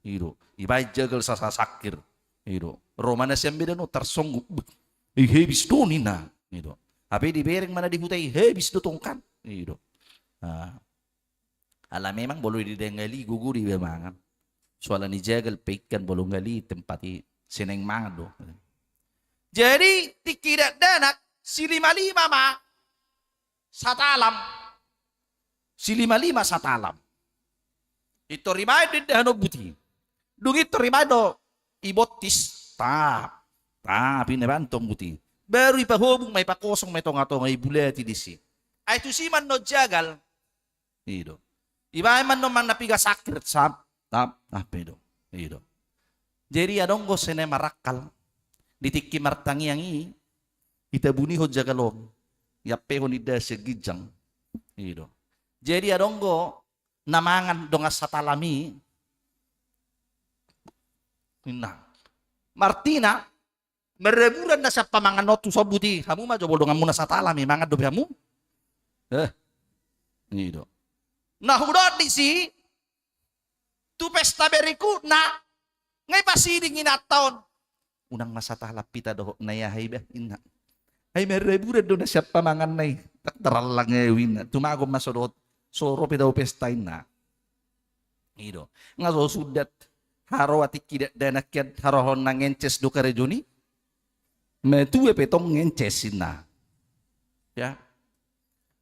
I do. Ibaen jagal sa-, sa-, sangkir. I do. Ro ma na sian medan on tarsonggot. Beh, i habis do ninna. I do. Hape dibereng ma na di huta i, habis do tong kan. I do. Ah. Ala memang molo didangali gogo do iba mangan. Soalna i jagal pe ingkon molo ngali tempat i, sai naeng mangan do. Jadi tingki dakdanak, silima-lima ma satalam. Silima-lima satalam. Pintor ibaen do indahan on buti. Dung pintor ibaen do i bontis. Tap. Tap, inna ibaen tong buti. Baru ipahobung ma, ipakosong ma i tonga-tonga, ibulati disi. Ai tusi ma annon jagal. I do. Ibaen ma annon manang na piga sangkir, sap, tap, tap, i do. I do. Jadi adong do sian na marangkal di tingki martangiang i, itabunihon jagal on, iampehon indahan sian ginjang. I do. Jadi adong do na mangan dongan satalam i, ninna. Martina, marraburan na sian pamangan on tu son buti, hamu ma jolo donganmu na satalam i, mangan dope hamu. Eh, i do. Na hudok disi, tu pesta berikutna, nga ipasiding inanta on. Unang ma satalam hita dohot na i, aha iba, inna. Ai marraburan do na sian pamanganna i, ndang tarallang ahu, inna. Tumagon ma so dohot, so ro pe tu pesta, inna. I do. Nga so sundat haroa tingki dakdanak i, haroahon na ngences do karejona i. Matua pe tong ngences, inna. Ya.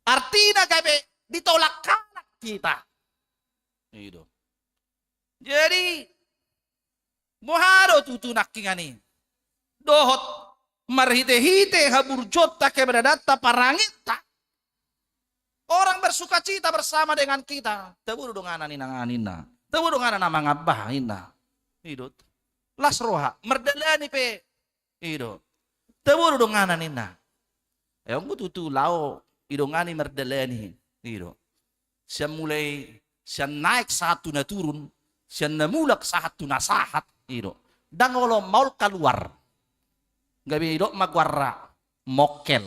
Artina gabe ditolak halak hita. I do. Jadi, boha do tutu nangkiningan i? Dohot marhite-hite haburjuonta, keberadaanta, paranginta, orang bersukacita bersama dengan kita. Tabo do donganan i, inna, inna. Tabo do donganan na mangan bah, inna. I do. Las roha, mardalani pe. I do. Tabo do donganan, inna. Ai anggo tutu laho idongani mardalani. I do. Sian mulai, sian naek sahat tu na turun, sian na mulak sahat tu na sahat. I do. Ndang olo maol kaluar. Gabe didok ma goarna mongkel,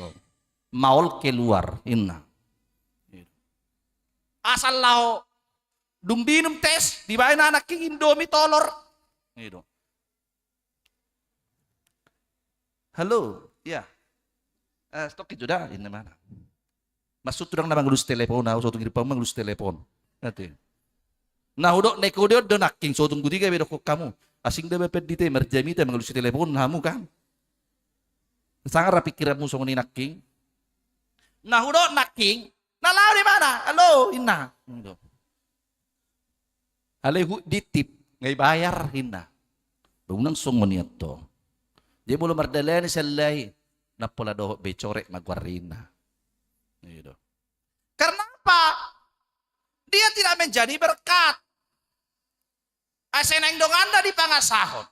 maol keluar, inna. I do. Asal laho dung diinum tes, dibaen anak i Indomie tolor. I do. Halo, ya. Eh, stok i jo da, inna ma na. Maksud tu ndang na mangalusi telepon, ahu so tung i do mangalusi telepon. Ate. Na hudok na ingkon do nangkin, so tung buti gabe dokkon hamu. Asing da ba pandita i marjamita mangalusi telepon hamu kan. Sanga ra pingkiranmu songon i nangkin. Na hudok nangkin, na laho do ibana, halo, inna. Alai hut ditip, nga ibayar, inna. Unang songon i antong. Jadi molo mardalani sian lae, ndang pola dohot be corek ma goarna, inna. I do. Karena apa? Dia tidak menjadi berkat. Asa naeng donganna dipangasahon.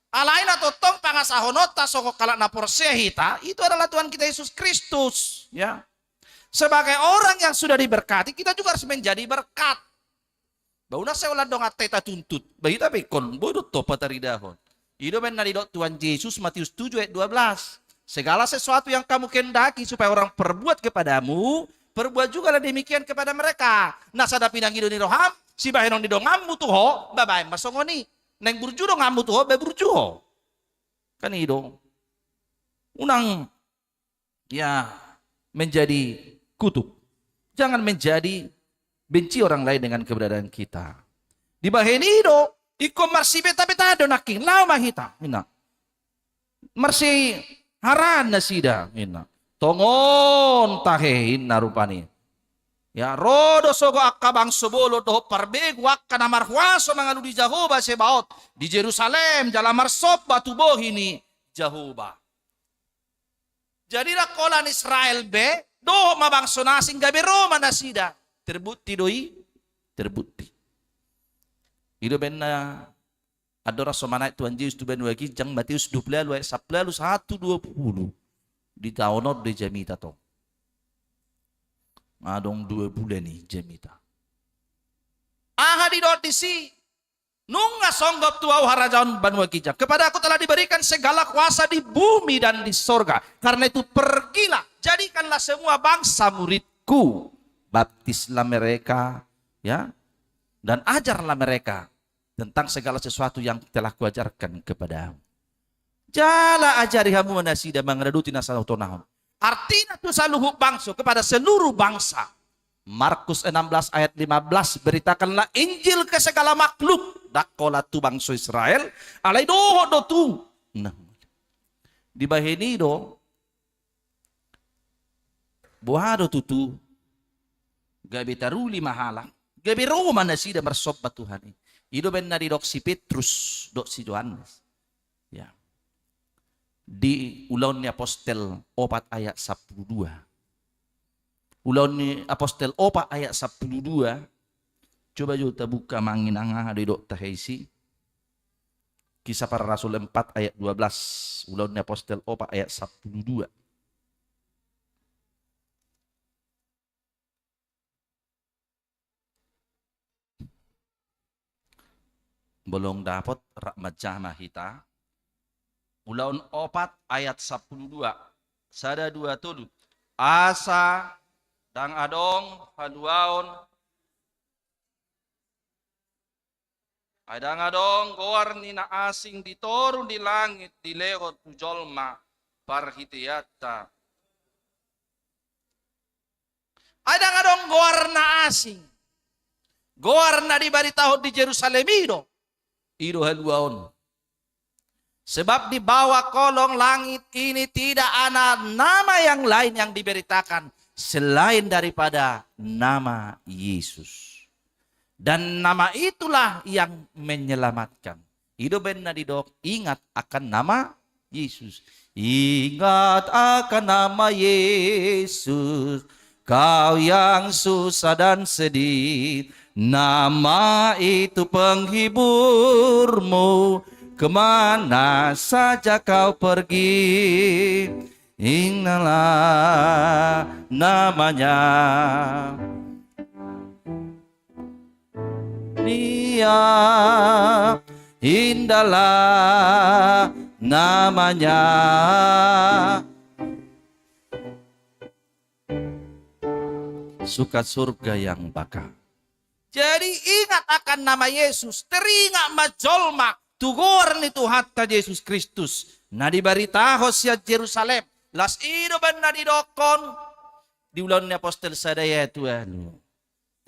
Alai na tongtong pangasahononta songon halak na porsea hita, itu adalah Tuhan kita Yesus Kristus, ya. Sebagai orang yang sudah diberkati, kita juga harus menjadi berkat. Ba unang sai holan donganta i tatuntut. Ba hita pe ingkon boi do antong pataridahon. I do umbahen na didok Tuhan Jesus, Matius tujuh ayat dua belas. Segala sesuatu yang kamu kehendaki supaya orang perbuat kepadamu, perbuat jugalah demikian kepada mereka. Na sada pinangido ni roham, sibahenon ni donganmu tu ho, ba baen ma songon i. Naeng burju donganmu tu ho, ba burju ho. Kan i do. Unang, ya, menjadi kutuk. Jangan menjadi Benci orang lain dengan keberadaan kita. Dibahen i do, ingkon marsibeta-beta do nangkin, laho ma hita, ninna. Marsiharaan nasida, ninna. Tongon tahe, ninna rupani. Ya, ro do sogot angka bangso bolon dohot parbegu angka na marhuaso mangalului Jahowa Zebaot di Jerusalem, jala marsomba tu bohi ni Jahowa. Jadi ndang holan Israel be, dohot ma bangso na asing gabe ro ma nasida. Terbukti do i, terbukti. I do umbahen na andorang so manaek Tuhan Jesus tu banua ginjang, Matius dua pulu ualu ayat sampulu ualu sahat tu dua pulu. Di taon on do i jamita tong. Adong dua bulan i jamita. Aha didok disi? Nunga songgop tu ahu harajaon banua ginjang. Kepada-Ku telah diberikan segala kuasa di bumi dan di sorga. Karena itu pergilah, jadikanlah semua bangsa murid-Ku. Baptislah mereka, ya, dan ajarlah mereka tentang segala sesuatu yang telah Kuajarkan kepadamu. Jala ajari hamu ma nasida mangaradoti na satonahon. Artina tu saluhut bangso, kepada seluruh bangsa. Markus enam belas ayat lima belas, beritakanlah Injil ke segala makhluk. Ndang holan tu bangso Israel, alai dohot do tu. Nah, dibahen i do, boha do tutu gabe taruli ma halak, gabe ro ma nasida marsomba Tuhan i. I do umbahen na didok si Petrus dohot si Johannes. Ya. Di Ulaon ni Apostel opat ayat sampulu dua. Ulaon ni Apostel opat ayat sampulu dua. Coba jo tabuka ma, inang, aha do didok tahe disi. Kisah Para Rasul empat ayat dua belas. Ulaon ni Apostel opat ayat sampulu dua. Molo dapot, rap manjaha ma hita. Ulaon opat ayat sampulu dua. Sada, dua, tolu. Asa ndang adong haluaon, ai ndang adong goar ni na asing di toru ni langit dilehon tu jolma parhiteanta. Ai ndang adong goar na asing. Goar na dibaritahon di Jerusalem i do, i do haluaon. Sebab di bawah kolong langit ini tidak ada nama yang lain yang diberitakan selain daripada nama Yesus. Dan nama itulah yang menyelamatkan. I do umbahen na didok, ingat akan nama Yesus. Ingat akan nama Yesus, kau yang susah dan sedih. Nama itu penghiburmu, kemana saja kau pergi. Indahlah namanya. Dia, indahlah namanya. Suka surga yang baka. Jadi ingat akan nama Yesus, teringat ma jolma tu goar ni Tuhanta Jesus Kristus na dibaritahon sian Jerusalem. Laos i do umbahen na didokkon di Ulaon ni Apostel sada ayat ualu.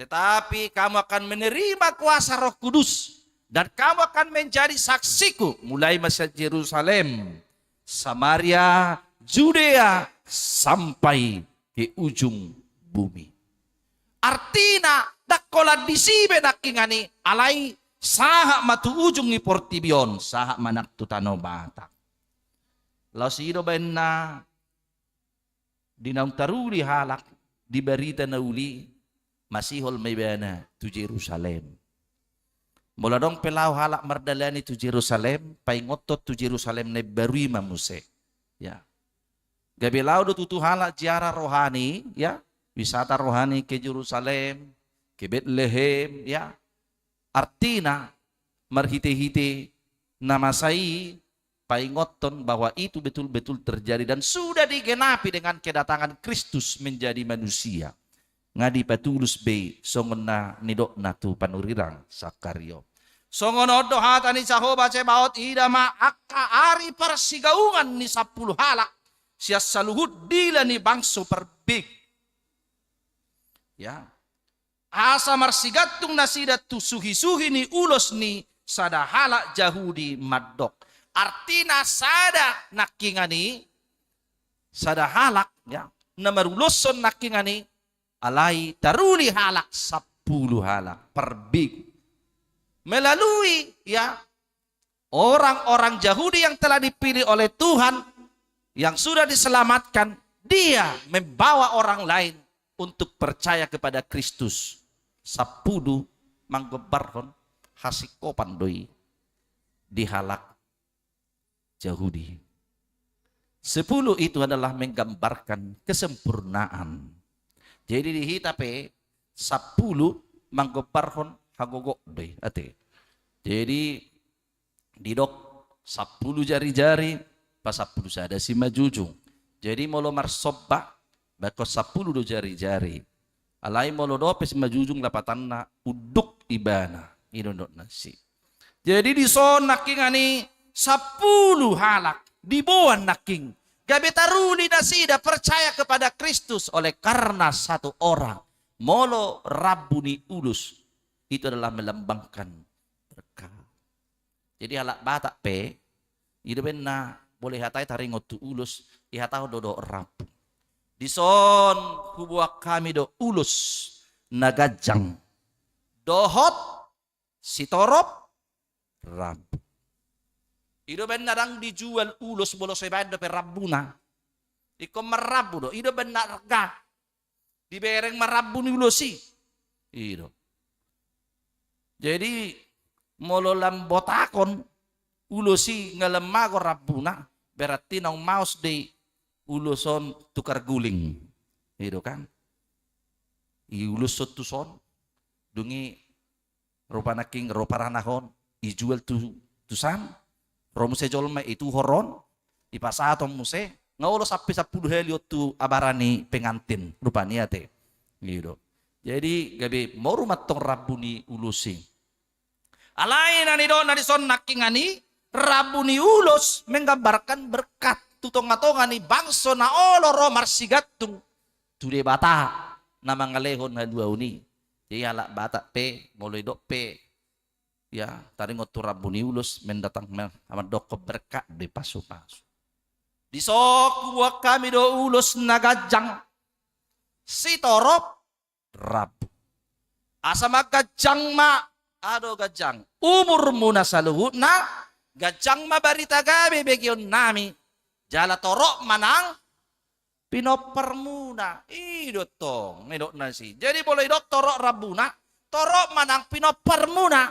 Tetapi kamu akan menerima kuasa Roh Kudus, dan kamu akan menjadi saksiku, mulai ma sian Jerusalem, Samaria, Judea, sampai ke ujung bumi. Artina, ndang holan disi be nangkiningan i, alai sahat ma tu ujung ni portibi on, sahat ma nang tu tano Batak. Laos i do umbahen na di naung taruli halak di barita na uli, masihol ma ibana tu Jerusalem. Molo adong pe laho halak mardalani tu Jerusalem, paingothon tu Jerusalem na imbaru i ma muse. Ya. Gabe laho do tutu halak ziarah rohani, ya, wisata rohani ke Jerusalem, ke Betlehem, ya. Artina, marhite-hite na masa i, paingothon bahwa itu betul-betul terjadi dan sudah digenapi dengan kedatangan Kristus menjadi manusia. Nga dipatulus be i songon na nidokna tu panurirang Sakaria. Songon on do hata ni Jahowa Zebaot, ida ma angka ari parsigaungan ni sampulu halak sian saluhut dila ni bangso parbegu. Ya. asa marsigantung nasida tu suhi-suhi ni ulos ni sada halak Jahudi mandok. Artina sada nangkingan i, sada halak, ya, na maruloshon nangkingan i, alai taruli halak sampulu halak, perbegu. Melalui, ya, orang-orang Jahudi yang telah dipilih oleh Tuhan, yang sudah diselamatkan, dia membawa orang lain untuk percaya kepada Kristus. Sampulu manggombarhon hasingkopan do i di halak Jahudi. Sepuluh itu adalah menggambarkan kesempurnaan. Jadi di hita pe sampulu manggombarhon hagogo do i, ate. Jadi didok sampulu jari-jari, pasampulu sada simanjujung. Jadi molo marsomba, baen sampulu do jari-jari. Alai molo dope simanjujung lapatanna unduk ibana. I do dok nasi. Jadi dison nangkingan i sampulu halak diboan nangkin. Gabe taruli nasida percaya kepada Kristus oleh karena satu orang. Molo rambu ni ulos itu adalah melambangkan berkat. Jadi halak Batak pe, i do baen na molo ihatai taringot tu ulos, ihatahon do dohot rambu. Dison huboan hami do ulos na ganjang dohot sitorop rambu. I do baen na ndang dijual ulos molo so ibaen dope rambuna. Ingkon marrambu do, i do baen na arga. Dibereng ma rambu ni ulos i. I do. Jadi molo lam botakon ulos i nga lam mago rambuna, berarti naung maos do i ulos on tukar guling. I do kan? I ulos on tuson, dung i ro panangking, ro paranahon, ijual tu, tusan, ro muse jolma ituhor on, ipasahaton muse, nga olo sampe sampulu hali on tu abara ni pengantin, rupani ate. I do. Jadi gabe moru ma antong rambu ni ulos i. Alai na nidokna dison nangkingan i, rambu ni ulos menggambarkan berkat tu tonga-tonga ni bangso na olo ro marsigantung tu Debata na mangalehon haluaon i. Jadi halak Batak pe, molo idok pe, ya, taringot tu rambu ni ulos, mendatang me-, mandokkon berkat do i, pasu-pasu. Dison huboan hami do ulos na ganjang sitorop rambu. Asa mangganjang ma, aha do ganjang, umurmuna saluhutna, ganjang ma barita gabe begeonnami, jala torop ma nang pinomparmuna. I do tong, nidok nasi. Jadi molo idok torop rambuna, torop ma nang pinomparmuna.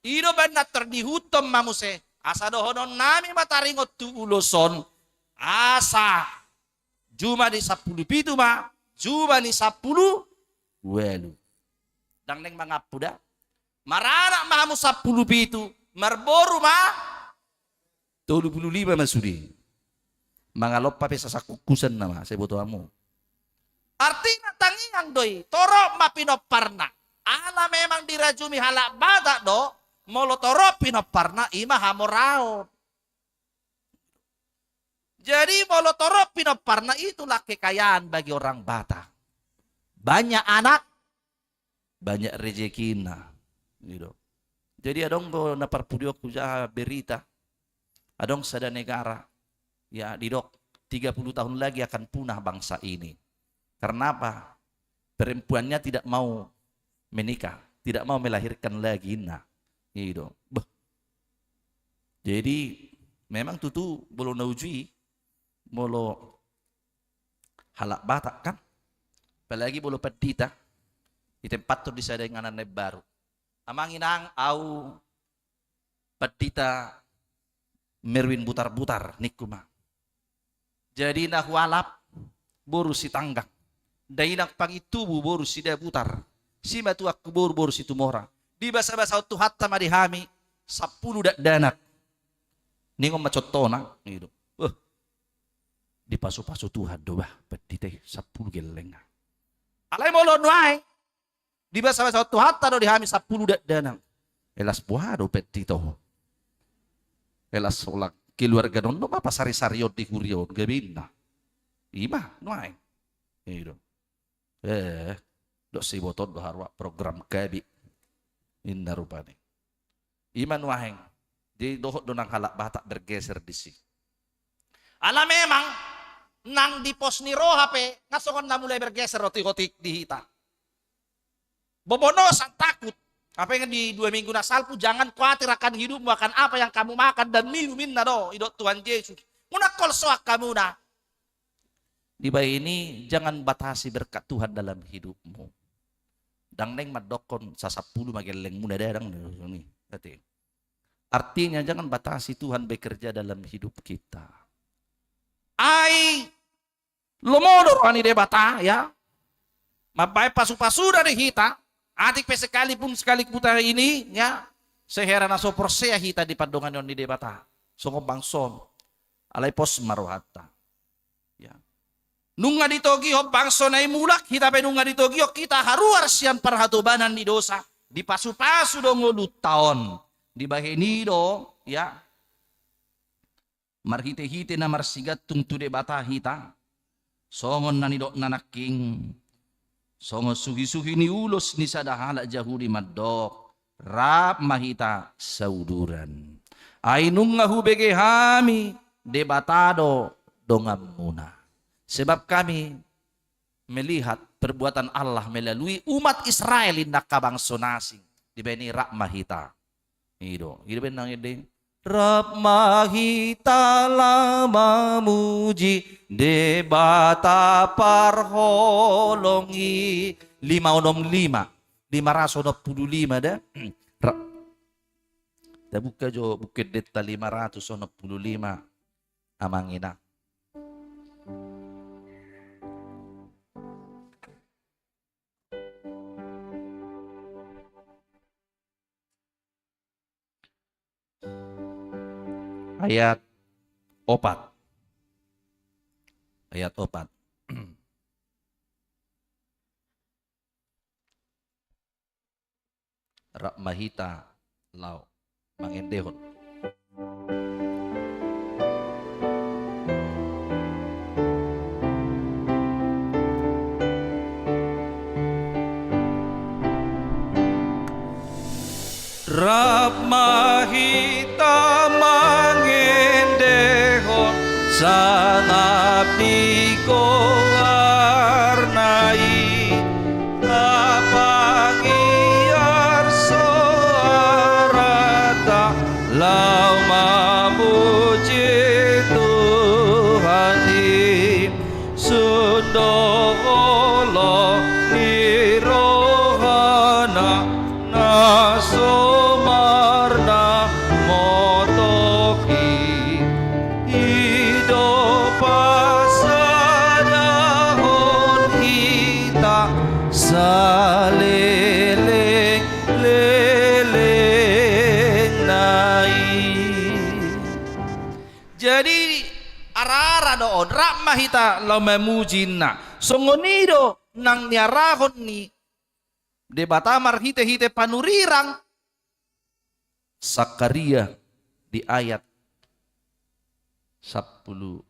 I do baen na tor diihuthon ma muse. Asa dohononnami ma taringot tu ulos on. Asa juma ni sampulu pitu ma juma ni sampulu ualu. Ndang naeng mangampu da. Maranak ma hamu sampulu pitu, marboru ma tolu pulu lima ma sude. Mangalompa pe sasangkukusan nama, sai boto hamu. Artina tangiang do i, torop ma pinomparna. Ala memang dirajumi halak Batak do, molo torop pinomparna, i ma hamoraon. Jadi molo torop pinomparna, itulah kekayaan bagi orang Batak. Banyak anak, banyak rezekinya. Gitu. Jadi adong do na parpudionku jaha berita. Adong sada negara, ya, didok tiga puluh tahun lagi akan punah bangsa ini. Karena apa? Perempuannya tidak mau menikah, tidak mau melahirkan lagi, nah. Gitu. Beh. Jadi memang tutu molo na uju i, molo halak Batak kan, apalagi molo pandita, i tempathon di sada inganan na imbaru. Amang inang, au pandita Merwin Butarbutar, ningku ma. Jadi na hualap boru Sitanggang, dainang Pangintubu boru Sidabutar, simatuangku boru, boru Situmorang. Dibasabasahon Tuhanta ma di hami sampulu dakdanak. Ningon ma contohna, gitu. Wah, dipasupasu Tuhan do bah pandita i, sampulu gelleng. Alai molo nuaeng, dibasabasahon Tuhanta do di hami sampulu dakdanak. Elas boha do pandita ho? Elas holan keluarga nondok ma pasarisarion di huria on, gabe inna. I ma nuaeng. Gitu. Eh. Dok siboton do haruar program K B. Inna rupani. Ima nuaeng. Jadi dohot do nang halak Batak bergeser disi. Ala memang nang di pos ni roha pe nga songon na mulai bergeser otik-otik di hita. Bobonosan, takut. Apa yang di dua minggu na salpu, jangan khawatir akan hidupmu, akan apa yang kamu makan dan minum, inna do didok Tuhan Jesus. Muna kolsoan hamuna. Dibahen i, jangan batasi berkat Tuhan dalam hidupmu. Ndang naeng mandokkon sasampulu ma gellengmuna, ndang, ndang. Artinya, jangan batasi Tuhan bekerja dalam hidup kita. Ai lomo do roha ni Debata, ya. Mambahen pasu-pasuna di hita, atik pe sekalipun sekali kita ini, ya, sai hera na so porsea hita di pandonganion ni Debata. Songon bangso on. Alai pos ma rohanta. Ya. Nunga ditogihon bangso na i mulak, hita pe nunga ditogihon, hita haruar sian parhatobanan ni dosa. Dipasu-pasu do ngolunta on. Dibahen i do, ya. Marhite-hite na marsigantung tu Debata hita. Songon na nidokna nangkin. Songon suhi-suhi ni ulos ni sada halak Jahudi mandok, rap ma hita sauduran. Ai nunga hubege hami Debata do donganmuna. Sebab kami melihat perbuatan Allah melalui umat Israel, inna angka bangso na asing. Dibahen i rap ma hita. I do, i do baen nang ende. Rap ma hita laho mamuji Debata parholong i. Lima onom lima. Lima ratus onom pulu lima da. Ra-, tabuka jo Buku Endenta lima ratus onom pulu lima. Amang inang. Ayat opat. Ayat opat. Rap ma hita laho mangendehon. Rap ma hita mangendehon sangap di goarna i. Tapangiar soaranta laho mamuji Tuhan i. Sun do holong ni rohana na so marnamotok i. I do pasadahon hita saleleng-lelengna i. Jadi, ara-ara do on, rap ma hita laho mamuji, inna. Songon i do nang niarahon ni Debata marhite-hite panurirang Sakaria di ayat sampulu,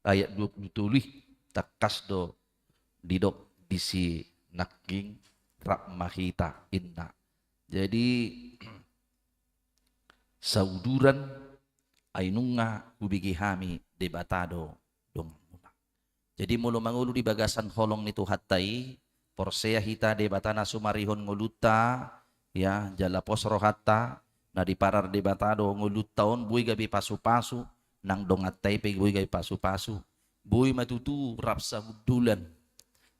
ayat dua pulu tolu i, tangkas do didok disi nangkin, rap ma hita, inna. Jadi, sauduran, ai nunga hubege hami Debata do donganmuna. Jadi molo mangolu di bagasan holong ni Tuhanta i, porsea hita Debata na sumarihon ngolunta, ya, jala pos rohanta, na diparar Debata do ngolunta on, boi gabe pasu-pasu, nang donganta i pe boi gabe pasu-pasu, boi ma tutu rap sahundulan.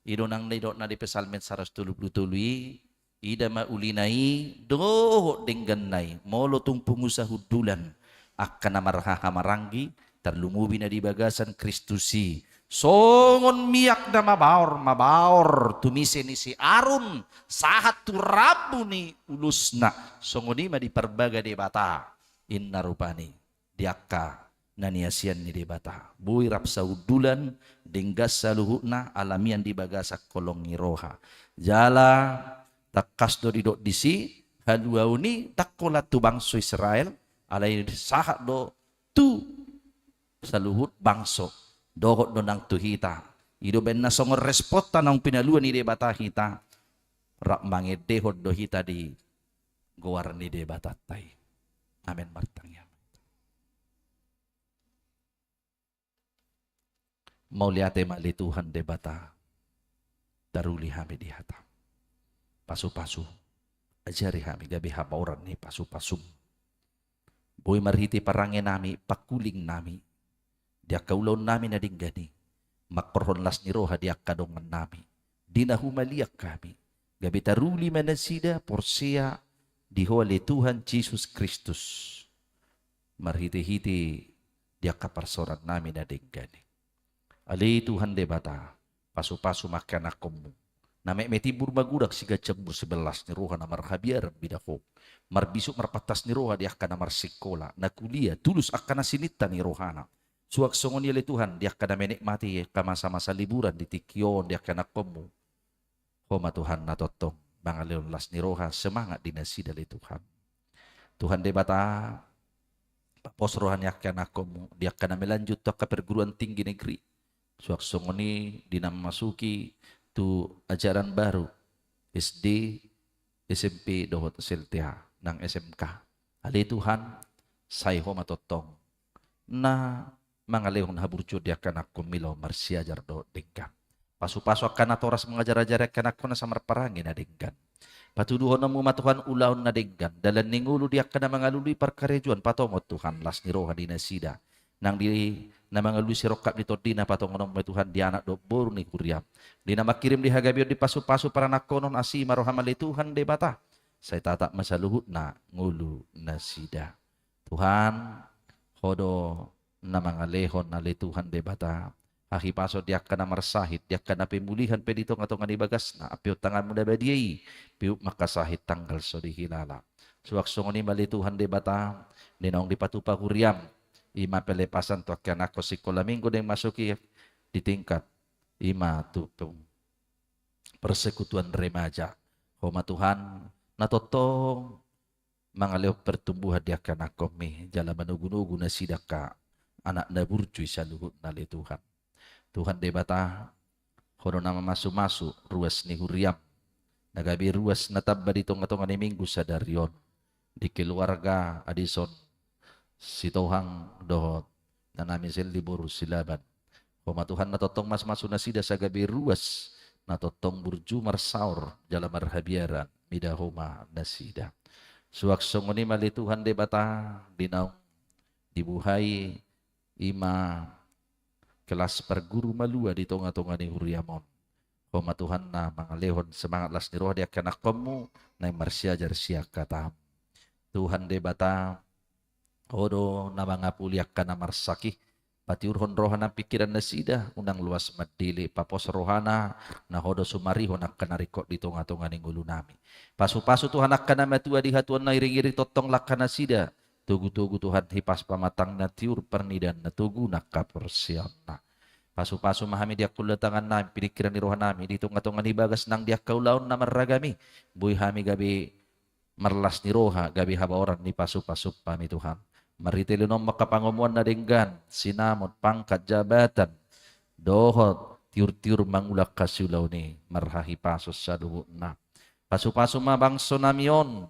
I do nang nidokna di Psalmen saratus tolu pulu tolu i, ida ma ulina i dohot dengganna i, molo tung pungu sahundulan, angka na marhahamaranggi, tarlumobi na di bagasan Kristus i. Songon miak na mabaor, mabaor tu mise ni si Arun, sahat tu rambu ni ulusna. Songon i ma diparbaga Debata, inna rupani, di angka na niasian ni Debata. Boi rap sahundulan, denggan saluhutna, ala mian di bagasan holong ni roha. Jala tangkas do didok disi, haluaon i ndang holan tu bangso Israel, alai sahat do tu saluhut bangso, dohot do nang tu hita, I do umbahen na songon responta naung pinalua ni Debata hita, rap mangendehon do hita di goar ni Debatanta i. Amen, martangiang. Mauliate ma ale Tuhan Debata, taruli hami di hataM. Pasupasu, ajari hami gabe habaoran ni pasupasuM. Boi marhite parange nami, pangkuling nami, di angka ulaon nami na denggan i, mangkorhon las ni roha di angka dongan nami, di na humaliang hami, gabe taruli ma nasida porsea di Ho ale Tuhan Jesus Kristus. Marhite-hite di angka parsaoran nami na denggan i. Ale Tuhan Debata, pasupasu ma angka ianakhonMu. Na metmet timbur magodang siganjang mur, siberlas ni roha na marhabiaran mida Ho. Marbisuk marpantas ni roha di angka na marsikola, na kuliah, tulus angka na sininta ni rohana. Suang songon i ale Tuhan, di angka na menikmati angka masa-masa liburan di tingki on di angka ianakhonMu. Ho ma Tuhan na tongtong mangalehon las ni roha, semangat di nasida ale Tuhan. Tuhan Debata, papos roha ni angka ianakhonMu, di angka na melanjut tu angka perguruan tinggi negeri. Suang songon i di na memasuki tu ajaran baru, S D, S M P dohot S L T A, nang S M K. Ale Tuhan, sai Ho ma tongtong na mangalehon haburjuon di angka ianakhonMi laho marsiajar dohot denggan. Pasupasu angka natoras mangajar-ajari angka ianakhon nasa marparange na denggan. PatuduhononMu ma Tuhan ulaon na denggan, dalan ni ngolu di angka na mangalului parkarejoan, patongon Tuhan las ni roha di nasida. Nang di na mangalului sirongkap ni tondina, patongononMu ma Tuhan di anak dohot boru ni huriaM. Di na mangkirim di hagabeon, di pasupasu paranakhonon, asi ma rohaM ale Tuhan Debata. Sai tatap ma saluhutna ngolu nasida. Tuhan, Ho do na mangalehon ale Tuhan Debata hahipason di angka na marsahit, di angka na pemulihan pe di tonga-tonga ni bagasna, ampe on tanganMu na badia i, piuk ma angka sahit tanggal so dihilala. Suang songon i ma ale Tuhan Debata, di naung dipatupa huriaM, i ma pelepasan tu angka ianakhon sikola minggu naeng masuki di tingkat, i ma tu pe-, persekutuan remaja. Ho ma Tuhan, na tongtong mangalehon pertumbuhan di angka ianakhonMi, jala manogu-nogu nasida angka anak na burju i saluhutna ale Tuhan. Tuhan Debata, Ho do na mamasu-masu ruas ni huriaM, na gabe ruas na tamba di tonga-tonga ni minggu sadari on, di keluarga Adison Sitohang dohot inanami Selly boru Silaban. Ho ma Tuhan na tongtong masu-masu nasida asa gabe ruas na tongtong burju marsaor jala marhabiaran mida Ho ma nasida. Suang songon i ma ale Tuhan Debata, di naung dibuhai i ma kelas parguru malua di tonga-tonga ni huriaM on. Ho ma Tuhan na mangalehon semangat las ni roha di angka ianakhonMu naeng marsiajar sian hataM. Tuhan Debata, Ho do na mangapuli angka na marsahit, patiurhon roha nang pingkiran nasida, unang loas mandele, papos rohana, na Ho do sumarihon angka na ringkot di tonga-tonga ni ngolu nami. Pasu-pasu Tuhan angka na matua di hatuaon na iring-iring tongtong langka nasida, togu-togu Tuhan hipas pamatangna, tiur parnidaanna, toguna angka porseaonna. Pasu-pasu ma hami di angka ulaon tangan nami, pingkiran ni roha nami, di tonga-tonga ni bagas nang di angka ulaon na marragam i, boi hami gabe marlas ni roha, gabe habaoran ni pasu-pasuM hami Tuhan. Marhite lehononMu angka pangomoan na denggan, sinamot, pangkat, jabatan, dohot tiur-tiur mangula angka siulaon i, marhahipason saluhutna. Pasu-pasu ma bangso nami on,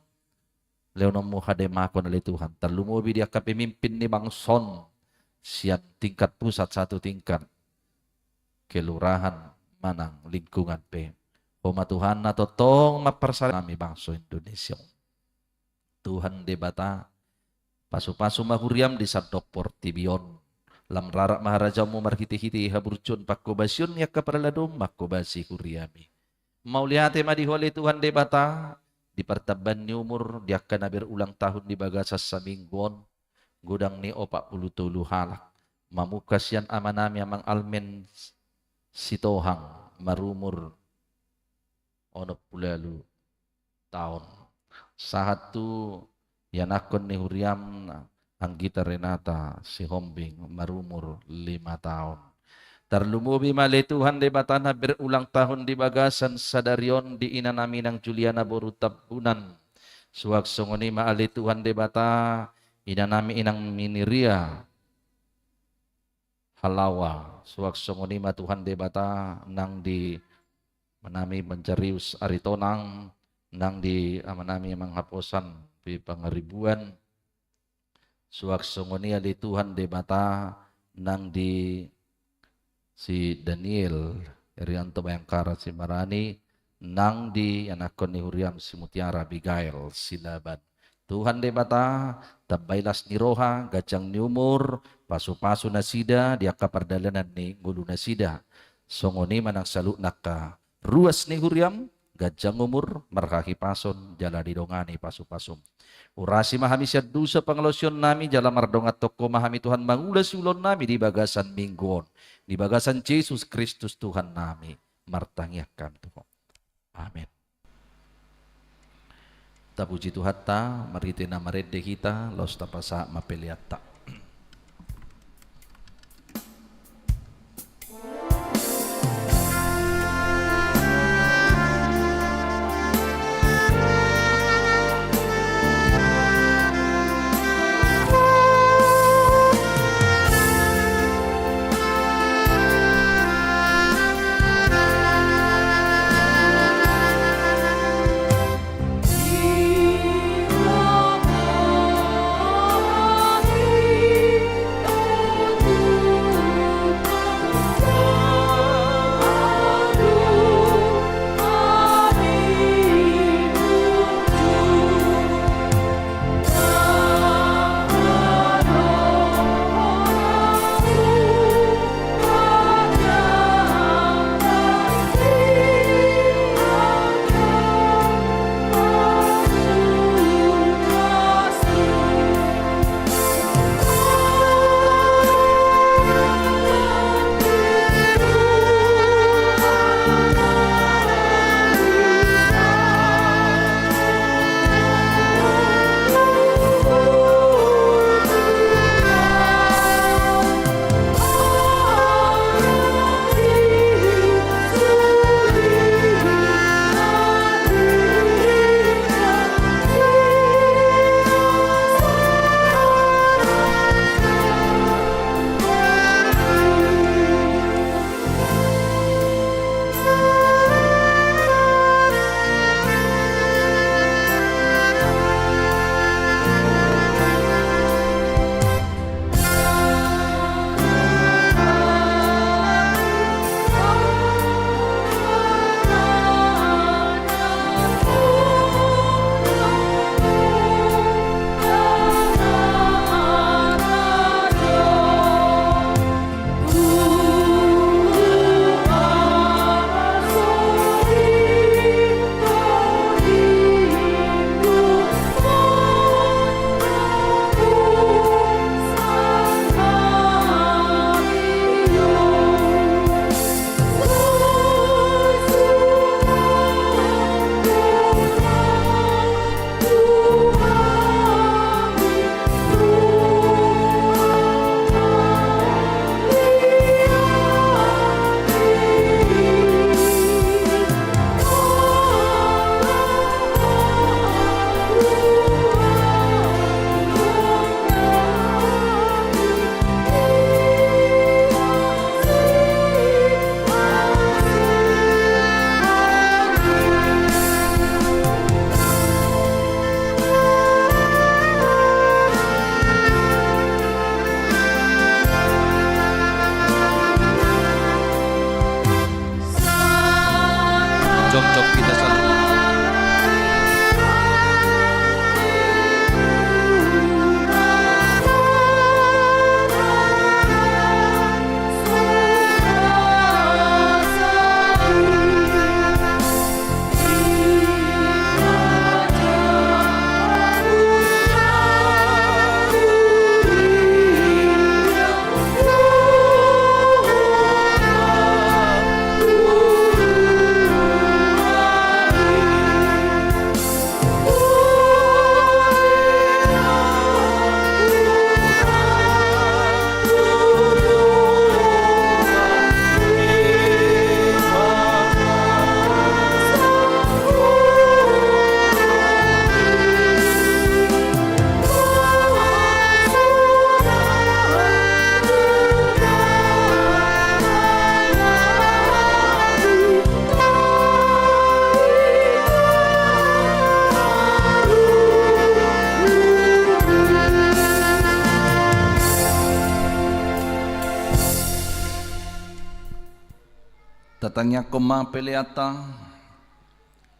lehononMu hademaon ale Tuhan, tarlumobi di angka pemimpin ni bangso on, sian tingkat pusat sahat tu tingkat kelurahan manang lingkungan pe. Ho ma Tuhan na tongtong mamparsahat nami bangso Indonesia. Tuhan Debata, pasu-pasu ma huriaM di sandok portibi on. Lam rarat ma harajaonMu marhite-hite haburjuon panghobasion ni angka paraladoM manghobasi huriaMi. Mauliate ma di Ho ale Tuhan Debata, di partambaan ni umur di angka na berulang tahun di bagasan saminggu on, godang ni opat pulu tolu halak, mamungka sian amanami Amang Almen Sitohang marumur onom pulu ualu taon. Sahat tu ianakhon ni huriaM Anggita Renata Sihombing marumur lima taon. Tarlumobi ma ale Tuhan Debata na berulang tahun di bagasan sadari on di inanami nang Juliana boru Tambunan. Suang songon i ma ale Tuhan Debata, inanami inang Miniria Halawa. Suang songon i ma Tuhan Debata nang di amanami Manjarius Aritonang, nang di amanami Amang Haposan di Pangaribuan. Suang songon i ale Tuhan Debata nang di si Daniel Irianto Bayangkara Simarani, nang di anakkon ni huriam si Mutiara Abigail Silaban. Tuhan Debata, tambai las ni roha, ganjang ni umur, pasupasu nasida di angka pardalanan ni ngolu nasida. Songon i ma nang saluhutna angka ruas ni huriam, ganjang umur, marhahipason, jala didongani pasupasum. Urasi ma hami sian dosa pangalaosionnami, jala mardongan tongko ma hami Tuhan mangula siulaonnami di bagasan minggu on, di bagasan Jesus Kristus Tuhannami, martangiang hami tu Ho. Amen. Tapuji Tuhanta, marhite na marende hita, laos tapasahat ma peleanta. Jongjong hita saluhutna. Tatangiangkon ma peleanta.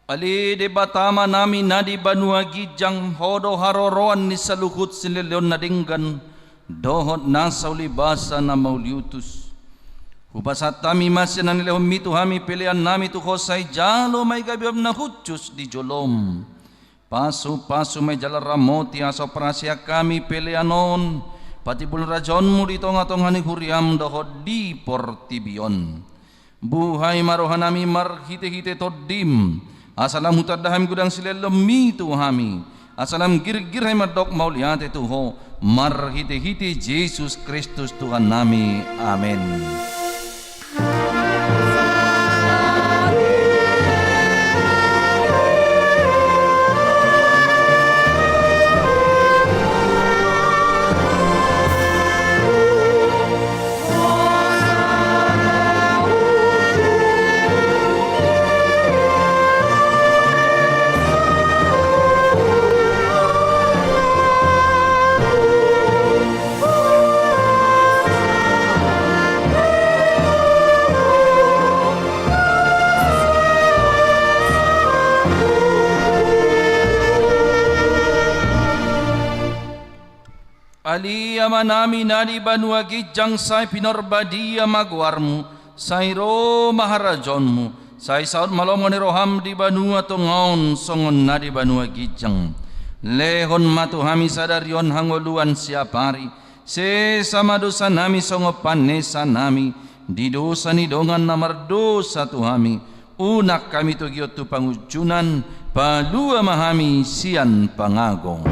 Ale Debata Amanami na di banua ginjang, Ho do haroroan ni saluhut silehonlehon na denggan dohot nasa ulibasa na mauliutus. Hupasahat hami ma sian na nilehonMi tu hami peleannami tu Ho, sai jalo ma i gabeon na hushus di joloM. Pasupasu ma i jala ramoti asa hombar hasean hami pelean on patimbul rajaonMu di tongatonga ni huriaM dohot di portibi on. Buhai ma rohanami marhitehite TondiM, asa lam hutanda hami godang silehonlehonMi tu hami, asa lam girgir hami mandok mauliate tu Ho, marhitehite Jesus Kristus Tuhannami. Amen. Ale Amanami na di banua ginjang, sai pinarbadia ma goarMu, sai ro ma harajaonMu, sai saut ma lomo ni rohaM di banua tonga on songon na di banua ginjang. Lehon ma tu hami sadari on hangoluan siapari, sesa ma dosanami songon panesanami di dosa ni dongan na mardosa tu hami, unang hami togihon tu pangunjunan, palua ma hami sian pangago.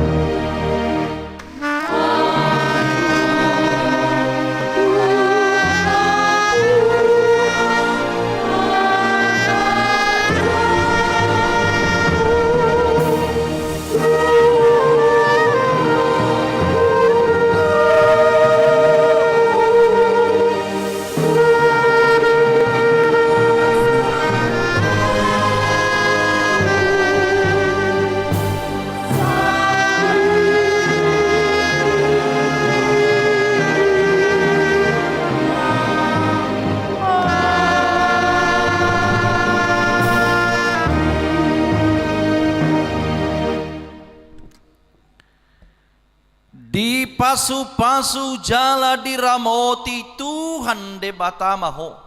Dipasupasu jala diramoti Tuhan Debata ma ho.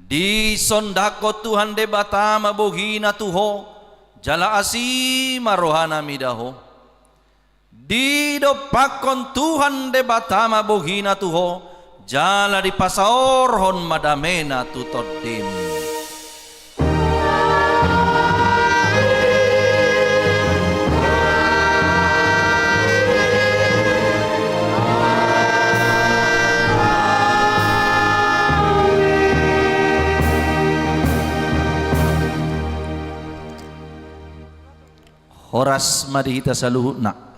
Disondangkon Tuhan Debata ma bohiNa tu ho, jala asi ma rohaNa mida ho. Didompakkon Tuhan Debata ma bohiNa tu ho, jala dipasaorhon ma dameNa tu tondim. Horas ma di hita saluhutna.